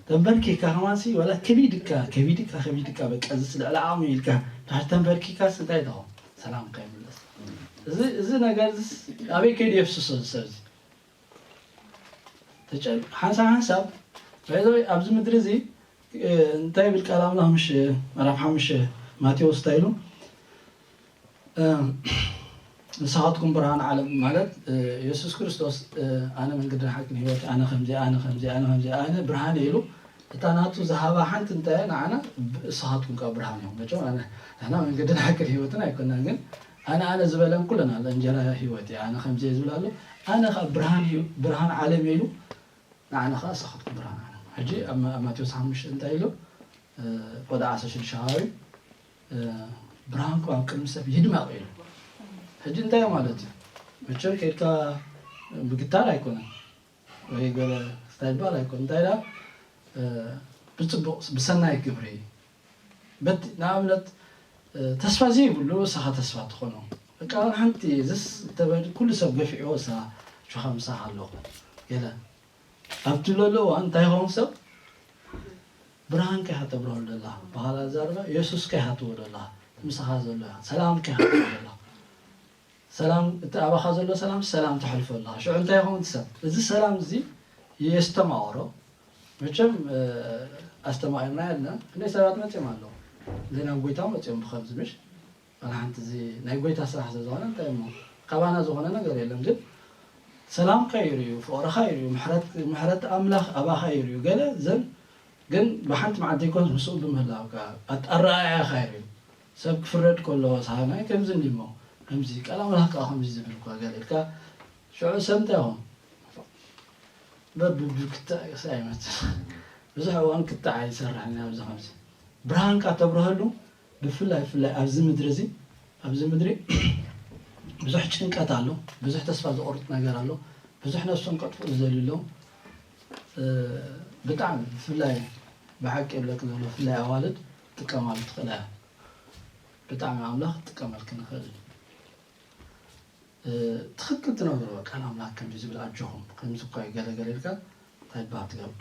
ተንበርኪካ ከማን ሲ ዋላ ከቢድካ ከቢድካ ከቢድካ በቃ እዚ ልዕሊ ዓቕሚ ኢልካ ድሓር ተንበርኪካ ሲ እንታይ ተኸው ሰላም ከይምለስ እዚ እዚ ነገር ኣበይ ከይዱ የፍስሶ ዝሰብ እዚ ሓንሳብ ሓንሳብ ባይዘወይ ኣብዚ ምድሪ እዚ እንታይ ይብል ቃል ኣምላኽ ምሽ ምዕራፍ ሓሙሽተ ማቴዎስ እንታይ ኢሉ ንስኻትኩም ብርሃን ዓለም ማለት የሱስ ክርስቶስ ኣነ መንገድን ሓቅን ህይወት ኣነ ከምዚ ኣነ ከምዚ ኣነ ከምዚ ኣነ ብርሃን ኢሉ እታ ናቱ ዝሃባ ሓንቲ እንታይ ንዓና ንስኻትኩም ካብ ብርሃን እዮም መቸም ኣነ ንሕና መንገድን ሓቅን ህይወትን ኣይኮና ግን ኣነ ኣነ ዝበለን ኩለን ኣሎ እንጀራ ህይወት ኣነ ከምዚ ዝብል ኣሎ ኣነ ካብ ብርሃን ብርሃን ዓለም ኢሉ ንዓና ከዓ ንስኻትኩም ብርሃን ዓለም ሕጂ ኣብ ማቴዎስ ሓሙሽተ እንታይ ኢሉ ወደ ዓሰርተ ሽዱሽተ ከባቢ ብርሃንኩም ኣብ ቅድሚ ሰብ ይድመቕ ኢሉ ሕጂ እንታይ ማለት እዩ መቸም ከድካ ምግታር ኣይኮነን ወይ ገለ ስታይ ይበሃል ኣይኮነ እንታይ ዳ ብፅቡቕ ብሰናይ ግብሪ በቲ ንኣብነት ተስፋ ዘይብሉ እሳኻ ተስፋ ትኾኖ በቃ ሓንቲ ዝስ ተበል ኩሉ ሰብ ገፊዕዎ እሳ ሹኻ ምሳኻ ኣለኹ ገለ ኣብ ትብለሉ እዋን እንታይ ይኸውን ሰብ ብርሃንካ ኢኻ ተብርሃሉ ዘለኻ ብኻልእ ኣዛርባ የሱስካ ኢኻ ትህቦ ዘለኻ ምሳኻ ዘሎ ኢኻ ሰላምካ ኢኻ ትህቦ ዘለኻ ሰላም እቲ ኣባኻ ዘሎ ሰላም ሰላም ተሕልፎ ኣለኻ ሽዑ እንታይ ይኸውን ሰብ እዚ ሰላም እዚ የስተማቕሮ መቸም ኣስተማቒርና የለና ክንደይ ሰባት መፅኦም ኣለዉ እንደ ናብ ጎይታ መፅኦም ብኸምዚ ምሽ ኣነ ሓንቲ እዚ ናይ ጎይታ ስራሕ ስለዝኾነ እንታይ እሞ ካባና ዝኾነ ነገር የለን ግን ሰላምካ ይርዩ ፍቕርኻ ይርዩ ምሕረት ኣምላኽ ኣባኻ ይርዩ ገለ ዘን ግን ብሓንቲ መዓልቲ ይኮን ምስኡ ብምህላውካ ኣረኣእያኻ ይርዩ ሰብ ክፍረድ ከሎ ሳናይ ከምዚ እንዲሞ ከምዚ ቃል ኣምላኽ ከዓ ከምዚ ዝብል እኳ ገለ ኢልካ ሽዑ ሰብ እንታይ ይኾን በር ብብክታእ ኣይመፅእ ብዙሕ እዋን ክታዕ ኣይሰርሕን ኣብዚ ከምዚ ብርሃንካ ተብርሀሉ ብፍላይ ብፍላይ ኣብዚ ምድሪ እዚ ኣብዚ ምድሪ ብዙሕ ጭንቀት ኣሎ ብዙሕ ተስፋ ዝቆርጥ ነገር ኣሎ ብዙሕ ነብሶም ከጥፍኡ ዝደልዩ ኣለዉ ብጣዕሚ ብፍላይ ብሓቂ ይብለክ ዘሎ ብፍላይ ኣዋልድ ጥቀማሉ ትኽእላ እያ ብጣዕሚ ኣምላኽ ጥቀመልክ ንኽእል ትኽክል ትነግርዎ ቃል ኣምላኽ ከምዚ ዝብል ኣጆኹም ከምዚ እኳ እዩ ገለገለ ኢልካ እንታይ ይበሃል ትገብር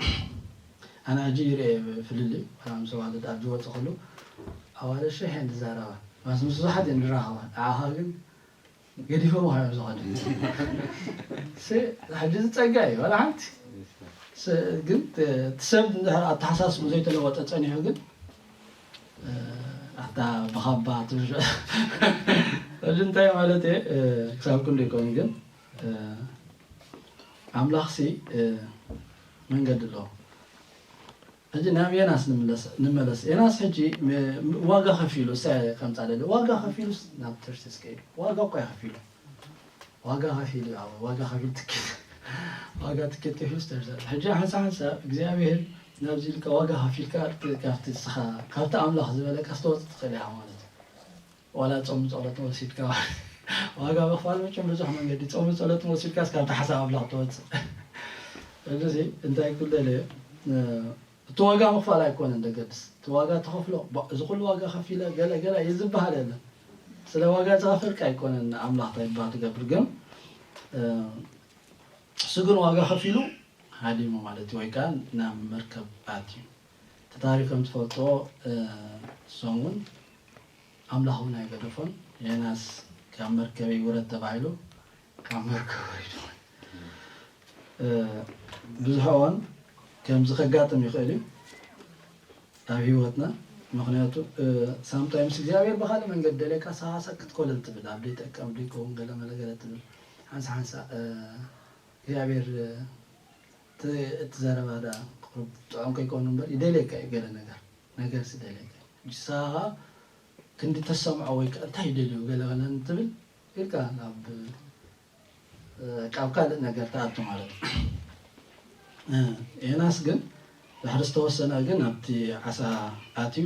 ኣነ ሕጂ ይርኤ ፍልልይ ምስ ኣዋልድ ኣብ ዝወፅእ ከሉ ኣዋልድ ሸሕ እየን ዝዛረባ ማስ ምስ ብዙሓት እየን ዝራኸባ ንዓኻ ግን ገዲፎም ሃዮም ዝኸዱ ሕጂ ዝፀጋ እዩ ዋላ ሓንቲ ግን እቲ ሰብ ኣተሓሳስቡ ዘይተለወጠ ፀኒሑ ግን ኣታ ብኻባ ትብልሽ ሕጂ እንታይ ማለት እየ ክሳብ ኩሉ ይኮን ግን ኣምላኽሲ መንገዲ ኣለዎ ሕጂ ናብ የናስ ንመለስ የናስ ሕጂ ዋጋ ከፊሉ እሳ ከምፃ ደለ ዋጋ ከፊሉ ናብ ተርሴስ ከይዱ ዋጋ እኳ ከፊሉ ዋጋ ከፊሉ ዋጋ ከፊሉ ትኬት ዋጋ ትኬት ከፊሉ ተርሴስ ሕጂ ሓንሳ ሓንሳ እግዚኣብሔር ናብዚ ኢልካ ዋጋ ከፊልካ ካብቲ ስኻ ካብቲ ኣምላኽ ዝበለካ ዝተወፅ ትኽእል እያ ማለት እዩ ዋላ ጾም ጸሎት ወሲድካ ዋጋ ምኽፋል መቸም ብዙሕ መንገዲ ጾም ጸሎት ወሲድካ እስካብ ተሓሳብ ኣምላኽ ትወፅእ እዚ እንታይ ክብል ደለየ እቲ ዋጋ ምኽፋል ኣይኮነን ደገድስ እቲ ዋጋ ተኸፍሎ እዚ ኩሉ ዋጋ ከፊለ ገለ ገለ እዩ ዝበሃል የለን ስለ ዋጋ ዝኸፈልካ ኣይኮነን ኣምላኽ እንታይ ይበሃል ትገብር ግን እሱ ግን ዋጋ ከፊሉ ሃዲሙ ማለት እዩ ወይ ከዓ ናብ መርከብ ኣትዩ እቲ ታሪክ ከም ትፈልጥዎ እሶም እውን ኣምላኽ እውን ኣይገደፎን ዮናስ ካብ መርከበይ ውረድ ተባሂሉ ካብ መርከብ ወሪዱ ብዙሕ እዋን ከምዚ ከጋጥም ይኽእል እዩ ኣብ ህይወትና ምክንያቱ ሳምታይምስ እግዚኣብሔር ብካልእ መንገዲ ደለካ ሳሳ ክትኮለል ትብል ኣብ ደይጠቀም ደይከውን ገለ መለገለ ትብል ሓንሳ ሓንሳ እግዚኣብሔር እቲ ዘረባ ዳ ጥዑም ከይኮኑ እምበር ይደልየካ እዩ ገለ ነገር ነገር ስደልየካ እዩ ሳኻ ክንዲ ተሰምዖ ወይ ከዓ እንታይ ይደልዩ ገለ ገለ እንትብል ኢልካ ናብ ካብ ካልእ ነገር ተኣቱ ማለት እዩ። ዮናስ ግን ድሕሪ ዝተወሰነ ግን ኣብቲ ዓሳ ኣትዩ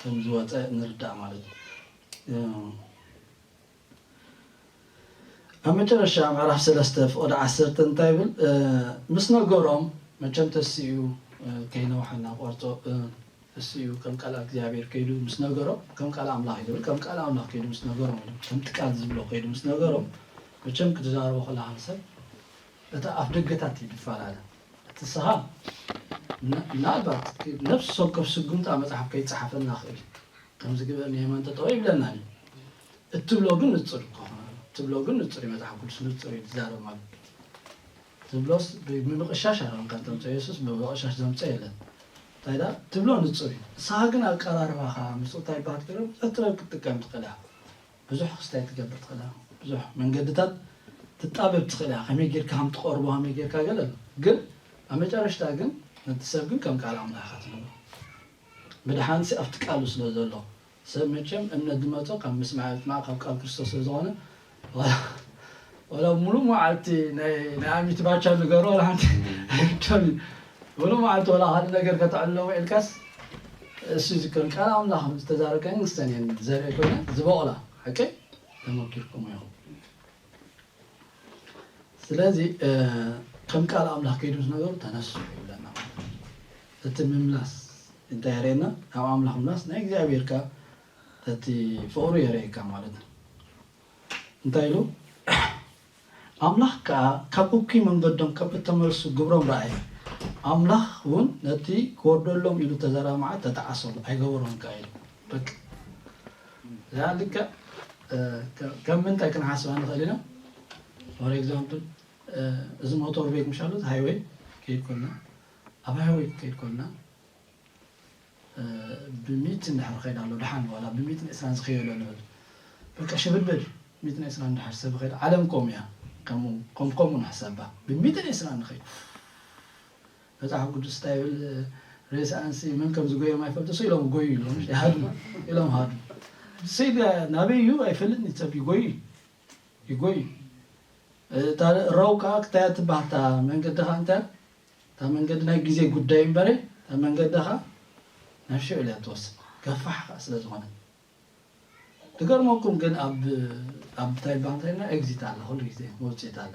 ከም ዝወፀ ንርዳእ ማለት እዩ። ኣብ መጨረሻ ምዕራፍ ሰለስተ ፍቕዲ ዓሰርተ እንታይ ይብል? ምስ ነገሮም መቸም ተስኡ ከይነውሐና ቆርጾ እሱ እዩ ከም ቃል እግዚኣብሔር ከይዱ ምስ ነገሮም ከም ቃል ኣምላኽ እዩ ዝብል ከም ቃል ኣምላኽ ከይዱ ምስ ነገሮም ኢሉ ከምቲ ቃል ዝብሎ ከይዱ ምስ ነገሮም መቸም ክትዛረቦ ከለኻ ንሰብ እቲ ኣፍ ደገታት እዩ ዝፈላለ እቲ ስኻ ምናልባት ነፍሲ ወከፍ ስጉምቲ ኣብ መፅሓፍ ከይፀሓፈልና ክእል ከምዚ ግበር ንየማን ጠጠው ይብለና እዩ እትብሎ ግን ንፁር እኮ እትብሎ ግን ንፁር እዩ መፅሓፍ ቅዱስ ንፁር እዩ ዝዛረብ ማለት ትብሎስ ብምቕሻሽ ኣረምካ ተምፀ የሱስ ብምቕሻሽ ዘምፀ የለን እንታይ ዳ ትብሎ ንፁር እዩ ንስኻ ግን ኣቀራርባኻ ምስ እንታይ ይበሃል ትገብር ብዙሕ ጥበብ ክትጥቀም ትኽእል ኢኻ ብዙሕ ክስታይ ትገብር ትኽእል ኢኻ ብዙሕ መንገድታት ትጣበብ ትኽእል እያ። ከመይ ጌርካ ከም ትቐርቦ፣ ከመይ ጌርካ ገለ ኣሎ። ግን ኣብ መጨረሽታ ግን ነቲ ሰብ ግን ከም ቃል ኣምላኽ ኢኻ ትነግሮ። ምድሓንሲ ኣብቲ ቃሉ ስለ ዘሎ፣ ሰብ መቸም እምነት ዝመጾ ካብ ምስማዕ፣ ምስማዕ ካብ ቃል ክርስቶስ ስለ ዝኾነ፣ ዋላ፣ ዋላ ሙሉእ መዓልቲ ናይ፣ ናይ ኣሚት ባቻ ንገሮ፣ ዋላ ሓንቲ ኣይርድኦን እዩ። ሙሉእ መዓልቲ ዋላ ካልእ ነገር ከተዕልሎ ውዒልካስ፣ እሱ ዝከውን ቃል ኣምላኽ ዝተዛረበ ንስተን እየን ዘርኢ ኮይነ ዝበቑላ። ሓቀይ ተመኪርኩም ኢኹም። ስለዚ፣ እ፣ ከም ቃል ኣምላኽ ከይዱ ዝነበሩ ተነሱ ይብለና ማለት እዩ። እቲ ምምላስ እንታይ የርእየና? ናብ ኣምላኽ ምምላስ ናይ እግዚኣብሔር ከኣ እቲ ፍቕሩ የርእየካ ማለት እዩ። እንታይ ኢሉ? ኣምላኽ ከኣ ካብ እኩይ መንገዶም ከም እተመልሱ ግብሮም ረኣየ። ኣምላኽ እውን ነቲ ክወርደሎም ኢሉ ተዘርኣ መዓት ተጣዓሰሉ፣ ኣይገበሮን ከኣ ኢሉ። በቃ። እዚኣ ልክዕ፣ እ፣ ከ-፣ ከም ምንታይ ክንሓስባ ንኽእል ኢና? For example፣ እ፣ እዚ ሞተር ቬግ ምሻሉ፣ ሃይወይ ከይድ ኮልና፣ ኣብ ሃይወይ ከይድ ኮልና፣ እ፣ ብሚእቲ እንድሕር ኸይድ ኣሎ፣ ደሓን ዋላ ብሚእትን ዕስራን ዝኸየሎ ንብል። በቃ ሽብድብድ፣ ሚእትን ዕስራን እንድሕር ሰብ ኸይድ፣ ዓለም ከምኡ እያ። ከምኡ፣ ከም-፣ ከምኡ ንሕሰባ። ብሚእትን ዕስራን ንኸይድ። መጽሓፍ ቅዱስ እንታይ ይብል? ሬስኣንሲ መን ከም ዝጎዮም ኣይፈልጡ፣ እሱ ኢሎም ጎዩ ኢሎም፣ ይሃዱ ኢሎም ሃዱ። እሱ ኢለ ናበይ እዩ ኣይፈልጥን፣ ሰብ ይጎዩ፣ ይጎዩ። እታ ረው ከዓ ክታያ ትበሃል፣ እታ መንገዲ ከዓ እንታይ? እታ መንገዲ ናይ ግዜ ጉዳይ እምበረ፣ እታ መንገዲ ከዓ ናብ ሽዑል እያ ትወስድ፣ ገፋሕ ከዓ ስለ ዝኾነ። ዝገርመኩም ግን ኣብ፣ ኣብ እንታይ ባንታይና ኤግዚት ኣላ፣ ኩሉ ግዜ መውፅኢት ኣላ።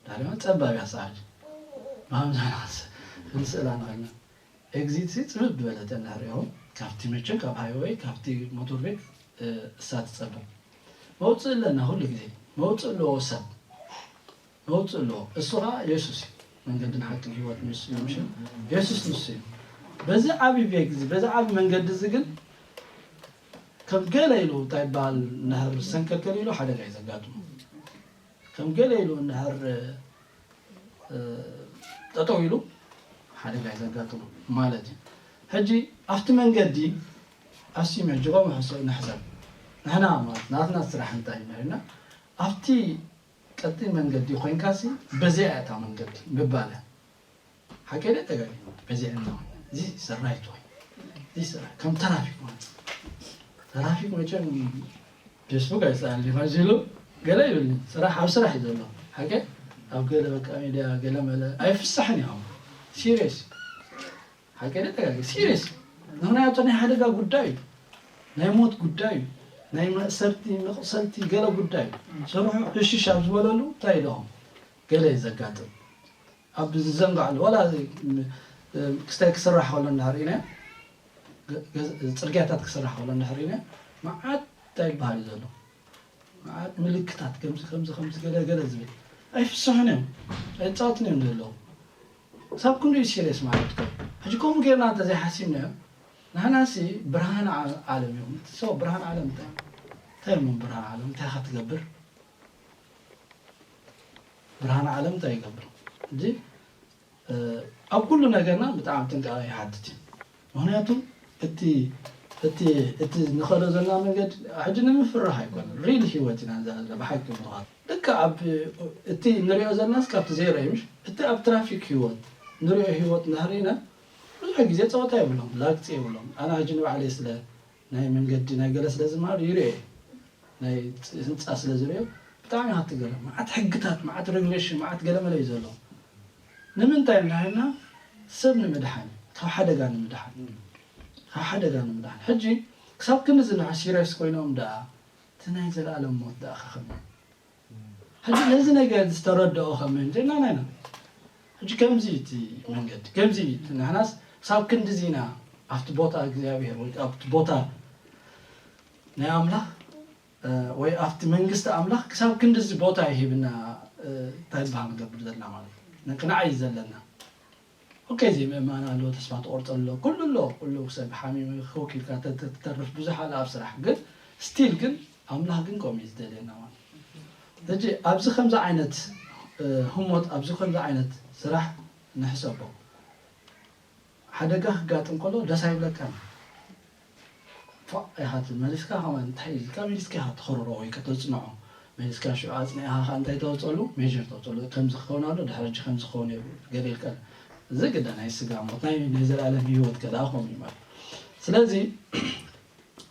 ዳርያ ጸባብ እያ ሰዓት። ብሃምዛ ክንስእላ ንኽእልና። ኤግዚት ሲ ጽብብ ዝበለት እያ እንድሕር ኢኹም። ካብቲ መቸም፣ ካብ ሃይወይ፣ ካብቲ ሞተር ቬግ፣ እ፣ እሳ ትጸብብ። መውጽእ ኣለና ኩሉ ግዜ። መውጽእ ኣለዎ ሰብ። መውጽእ ኣለዎ። እሱ ኸኣ የሱስ እዩ። መንገድን ሓቅን ህይወትን ንሱ እዩ። ምሽ? የሱስ ንሱ እዩ። በዚ ዓቢ ቬግ እዚ፣ በዚ ዓቢ መንገዲ እዚ ግን ከም ገለ ኢሉ እንታይ ይበሃል፣ እንድሕር ሰንከልከል ኢሉ ሓደጋ እዩ ዘጋጥሞ። ከም ገለ ኢሉ እንድሕር፣ እ፣ ጠጠው ኢሉ ሓደጋ እዩ ዘጋጥሞ ማለት እዩ። ሕጂ ኣብቲ መንገዲ ኣስዩ መጅጎም ሕሰ-፣ ንሕሰብ። ንሕና ማለት ናትና ስራሕ እንታይ እዩ ኢልና ኣብቲ ቀጢን መንገዲ ኮይንካሲ በዚኣ እያ እታ መንገዲ ምባል እያ። ሓቂ ደ ተጋጊ? በዚኣ እያ። እዚ is the right way። እዚ is the right፣ ከም ተራፊክ ማለት። ተራፊክ መቸም ፌስቡክ ኣይሰኣልን እዩ፣ ከምዚ ኢሉ ገለ ይብልኒ። ስራሕ፣ ኣብ ስራሕ እዩ ዘሎ። ሓቂ ኣብ ገለ በቃ ሚድያ ገለ መለ ኣይፍሳሕን እዩ። ሲሪየስ ሓቂ ደ ተጋጊ? ሲሪየስ። ምኽንያቱ ናይ ሓደጋ ጉዳይ እዩ። ናይ ሞት ጉዳይ እዩ። ናይ መእሰርቲ፣ መቕሰልቲ ገለ ጉዳይ እዩ። ስርሑ ዕሽሽ ኣብ ዝበለሉ እንታይ ኢለኹም? ገለ እዩ ዘጋጥም። ኣብ ዝዘንጋዕሉ፣ ዋላ እዚ፣ ም-፣ ክስታይ ክስራሕ ከሎ እንድሕር ርኢናዮ፣ ገ-፣ ገ-፣ ጽርግያታት ክስራሕ ከሎ እንድሕር ርኢናዮ፣ መዓት እንታይ ይበሃል እዩ ዘሎ? መዓት ምልክታት፣ ከምዚ፣ ከምዚ፣ ከምዚ፣ ገለ፣ ገለ ዝብል። ኣይፍስሑን እዮም። ኣይጻወቱን እዮም ዘለዉ። ክሳብ ክንድኡ ሲሪየስ ማለት እኮ። ሕጂ ከምኡ ጌርና እንተዘይሓሲብናዮ፣ ንሕናሲ ብርሃን ዓ-፣ ዓለም እዮም። እቲ ሰብ ብርሃን ዓለም እንታይ? እንታይ እሞ ብርሃን ዓለም? እንታይ ኢኻ ትገብር? ብርሃን ዓለም እንታይ ይገብር? ሕጂ፣ እ፣ ኣብ ኩሉ ነገርና ብጣዕሚ ጥንቃቐ ይሓትት እዩ። ምኽንያቱ እቲ፣ እቲ፣ እቲ ንኸዶ ዘለና መንገዲ ሕጂ ንምፍርራሕ ኣይኮነን። ሪል ህይወት ኢና ንዛ ዘለና ብሓቂ ምዃን። ልክዕ ኣብ እቲ ንሪኦ ዘለናስ ካብቲ ዜሮ እዩ፣ ምሽ? እቲ ኣብ ትራፊክ ህይወት ንሪኦ ህይወት እንድሕር ኢና፣ ብዙሕ ግዜ ጸወታ የብሎም፣ ላግጺ የብሎም። ኣነ ሕጂ ንባዕለይ ስለ ናይ መንገዲ ናይ ገለ ስለ ዝመሃር ይሪኦ እየ። ናይ ፅ-፣ ህንጻ ስለ ዝሪኦ ብጣዕሚ እየ ትገረም። መዓት ሕግታት፣ መዓት ሬጉሌሽን፣ መዓት ገለ መለ እዩ ዘሎ። ንምንታይ እንድሕር ኢልና ሰብ ንምድሓን እዩ፣ ካብ ሓደጋ ንምድሓን። ካብ ሓደጋ ንምድሓን። ሕጂ ክሳብ ክንድዚ ንሕ ሲሪየስ ኮይኖም ደኣ እቲ ናይ ዘለኣለም ሞት ደኣ ከኸመይ? ሕጂ ነዚ ነገር ዝተረድኦ ከመይ እንተኢልና ናይና። ሕጂ ከምዚ እዩ እቲ መንገዲ፣ ከምዚ እዩ እቲ ንሕናስ ክሳብ ክንድዚ ኢና ኣብቲ ቦታ እግዚኣብሔር ወይ ኣብቲ ቦታ ናይ ኣምላኽ፣ እ፣ ወይ ኣብቲ መንግስቲ ኣምላኽ ክሳብ ክንድዚ ቦታ ይሂብና፣ እ፣ እንታይ ዝበሃል ንገብር ዘለና ማለት እዩ። ንክንዓይ ዘለና። ኦኬ፣ ዘይምእማን ኣሎ፣ ተስፋ ትቆርጽ ኣሎ፣ ኩሉ ኣሎ፣ ኩሉ ሰብ ሓሚሙ ኮክ ኢልካ ተ-፣ ተ-፣ ትተርፍ ብዙሕ ኣለ ኣብ ስራሕ። ግን ስቲል ግን ኣምላኽ ግን ከምኡ እዩ ዝደልየና ማለት እዩ። ሕጂ ኣብዚ ከምዚ ዓይነት፣ እ፣ ህሞት፣ ኣብዚ ከምዚ ዓይነት ስራሕ ንሕሰቦ። ሓደጋ ክጋጥም ከሎ ደስ ኣይብለካን። ፋእ ኢኻ ትብል፣ መሊስካ ከማን እንታይ ኢልካ መሊስካ ኢኻ ተኸርሮ ወይ ከተጽንዖ። መሊስካ ሽዑ ኣጽኒዕኻ ከዓ እንታይ ተወፀሉ? ሜር ተወፀሉ። ከምዚ ክኸውን ኣሎ፣ ድሕሪ ሕጂ ከምዚ ክኸውን እዩ፣ ገለ ኢልካ። እዚ ግዳ ናይ ስጋ ሞት፣ ናይ ናይ ዘላለም ህይወት ከኣ ከምኡ እዩ ማለት። ስለዚ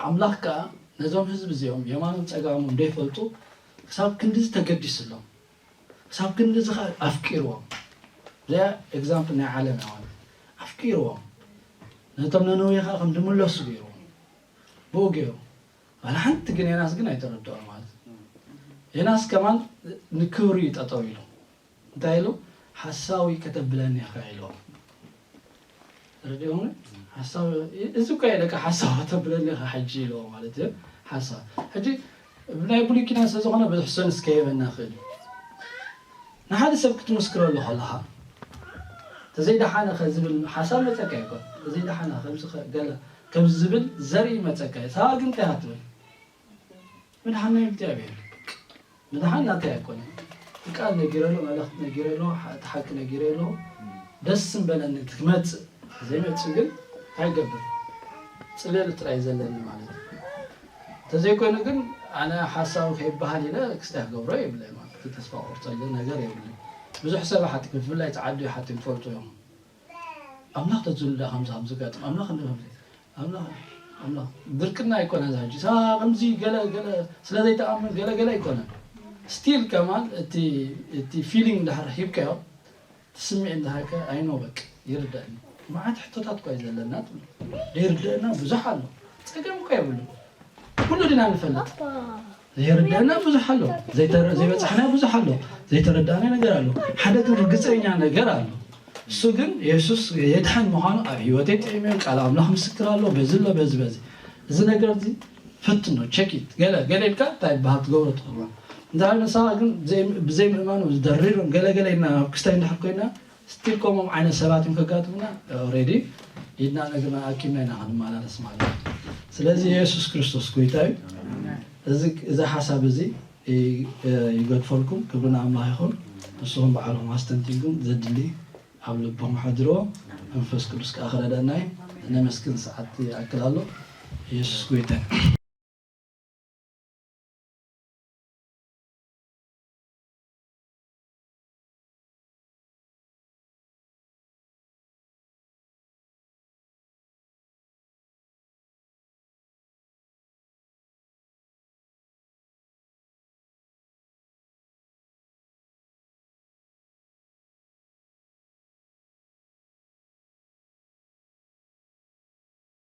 ኣምላኽ ከዓ ነዞም ህዝቢ እዚኦም የማኖም ጸጋሞም ዘይፈልጡ ክሳብ ክንድዚ ተገዲስሎም፣ ክሳብ ክንድዚ ከዓ ኣፍቂርዎም። እዚኣ ኤግዛምፕል ናይ ዓለም እያ ማለት። ኣፍቂርዎም። ነቶም ነነዌ ከዓ ከም ዝምለሱ ገይርዎም። ብኡ ገይሩ። ዋላ ሓንቲ ግን ዮናስ ግን ኣይተረድኦን ማለት እዩ። ዮናስ ከማን ንክብሩ እዩ ጠጠው ኢሉ። እንታይ ኢሉ? ሓሳዊ ከተብለኒ ኢኻ ኢልዎ። ተረዲኦምኒ? ሓሳዊ፣ እዚ እኮ እዩ ደቂ ሓሳዊ ከተብለኒ ኢኻ ሕጂ ኢልዎ ማለት እዩ። ሓሳዊ። ሕጂ ብናይ ብሉይ ኪዳን ስለ ዝኾነ ብዙሕ ሰንስ ከይህበና ይኽእል እዩ። ንሓደ ሰብ ክትምስክረሉ ከለኻ ተዘይደሓነ ከ ዝብል ሓሳብ መጸካ ይኮን። ተዘይደሓነ ከምዚ ከ ገለ ከምዚ ዝብል ዘርኢ መጸካ እዩ። ሰባ ግን እንታይ ትብል? ምድሓና እግዚኣብሔር። ምድሓን ናተይ ኣይኮነን። እቲ ቃል ነጊረሉ፣ መልእኽቲ ነጊረሉ፣ እቲ ሓቂ ነጊረሉ፣ ደስ ምበለኒ እቲ ክመጽእ። ዘይመጽእ ግን ኣይገብር። ጽልየሉ ጥራይ ዘለኒ ማለት እዩ። እንተዘይኮይኑ ግን ኣነ ሓሳዊ ከይበሃል ኢለ ክስታይ ክገብሮ የብለይ ማለት እዩ። ተስፋ ቆርጸሉ ነገር የብለይ። ብዙሕ ሰብ ሓቲ-፣ ብፍላይ ተዓዱ ሓቲ ይፈልጡ እዮም። ኣምላኽ ተዝህሉ ዳ ከምዚ ከም ዝጋጥም ኣምላኽ እንደ ከምዚ ኣምላኽ ኣምላኽ ድርቅና ኣይኮነን። እዛ ሕጂ ሳ ከምዚ ገለ ገለ ስለ ዘይተኣምን ገለ ገለ ኣይኮነን። ስቲል ከማን እቲ እቲ ፊሊንግ እንዳሕር ሂብካዮ እቲ ስምዒት እንዳሃካ ኣይኖ በቅ ይርዳእኒ። መዓት ሕቶታት እኳ እዩ ዘለና ትብል። ዘይርዳእና ብዙሕ ኣሎ። ጸገም እኳ የብሉ። ኩሉ ድና ንፈልጥ። ዘይርዳእና ብዙሕ ኣሎ። ዘይተረ-፣ ዘይበጻሕና ብዙሕ ኣሎ። ዘይተረዳእና ነገር ኣሎ። ሓደ ግን ርግጸኛ ነገር ኣሎ። እሱ ግን የሱስ የድሓን ምዃኑ ኣብ ህይወተይ ጥዒመ፣ ቃል ኣምላኽ ምስክር ኣሎ። በዚ ኣሎ፣ በዚ፣ በዚ። እዚ ነገር እዚ ፈትኖ፣ ቸክ ኢት። ገለ፣ ገለ ኢልካ እንታይ ይበሃል ትገብሮ ትኽእሎ። እንተ ንሳ ግን ብዘይ-፣ ብዘይ ምእማኑ ደሪሮም ገለ፣ ገለ ኢልና ኣብ ክስታይ እንድሕር ኮይና፣ ስቲል ከምኦም ዓይነት ሰባት እዮም ከጋጥሙና። ኦልሬዲ ኢድና እግርና ኣኪብና ኢና ክንመላለስ ማለት እዩ። ስለዚ የሱስ ክርስቶስ ጎይታ እዩ። እዚ፣ እዚ ሓሳብ እዚ ይ-፣ ይገድፈልኩም። ክብሪ ንኣምላኽ ይኹን። ንስኹም ባዕልኹም ኣስተንቲንኩም ዘድሊ ኣብ ልብኹም ሓድርዎ። መንፈስ ቅዱስ ከኣ ክረዳእና እዩ። ነመስግን፣ ሰዓት ይኣክል ኣሎ። የሱስ ጎይታ እዩ።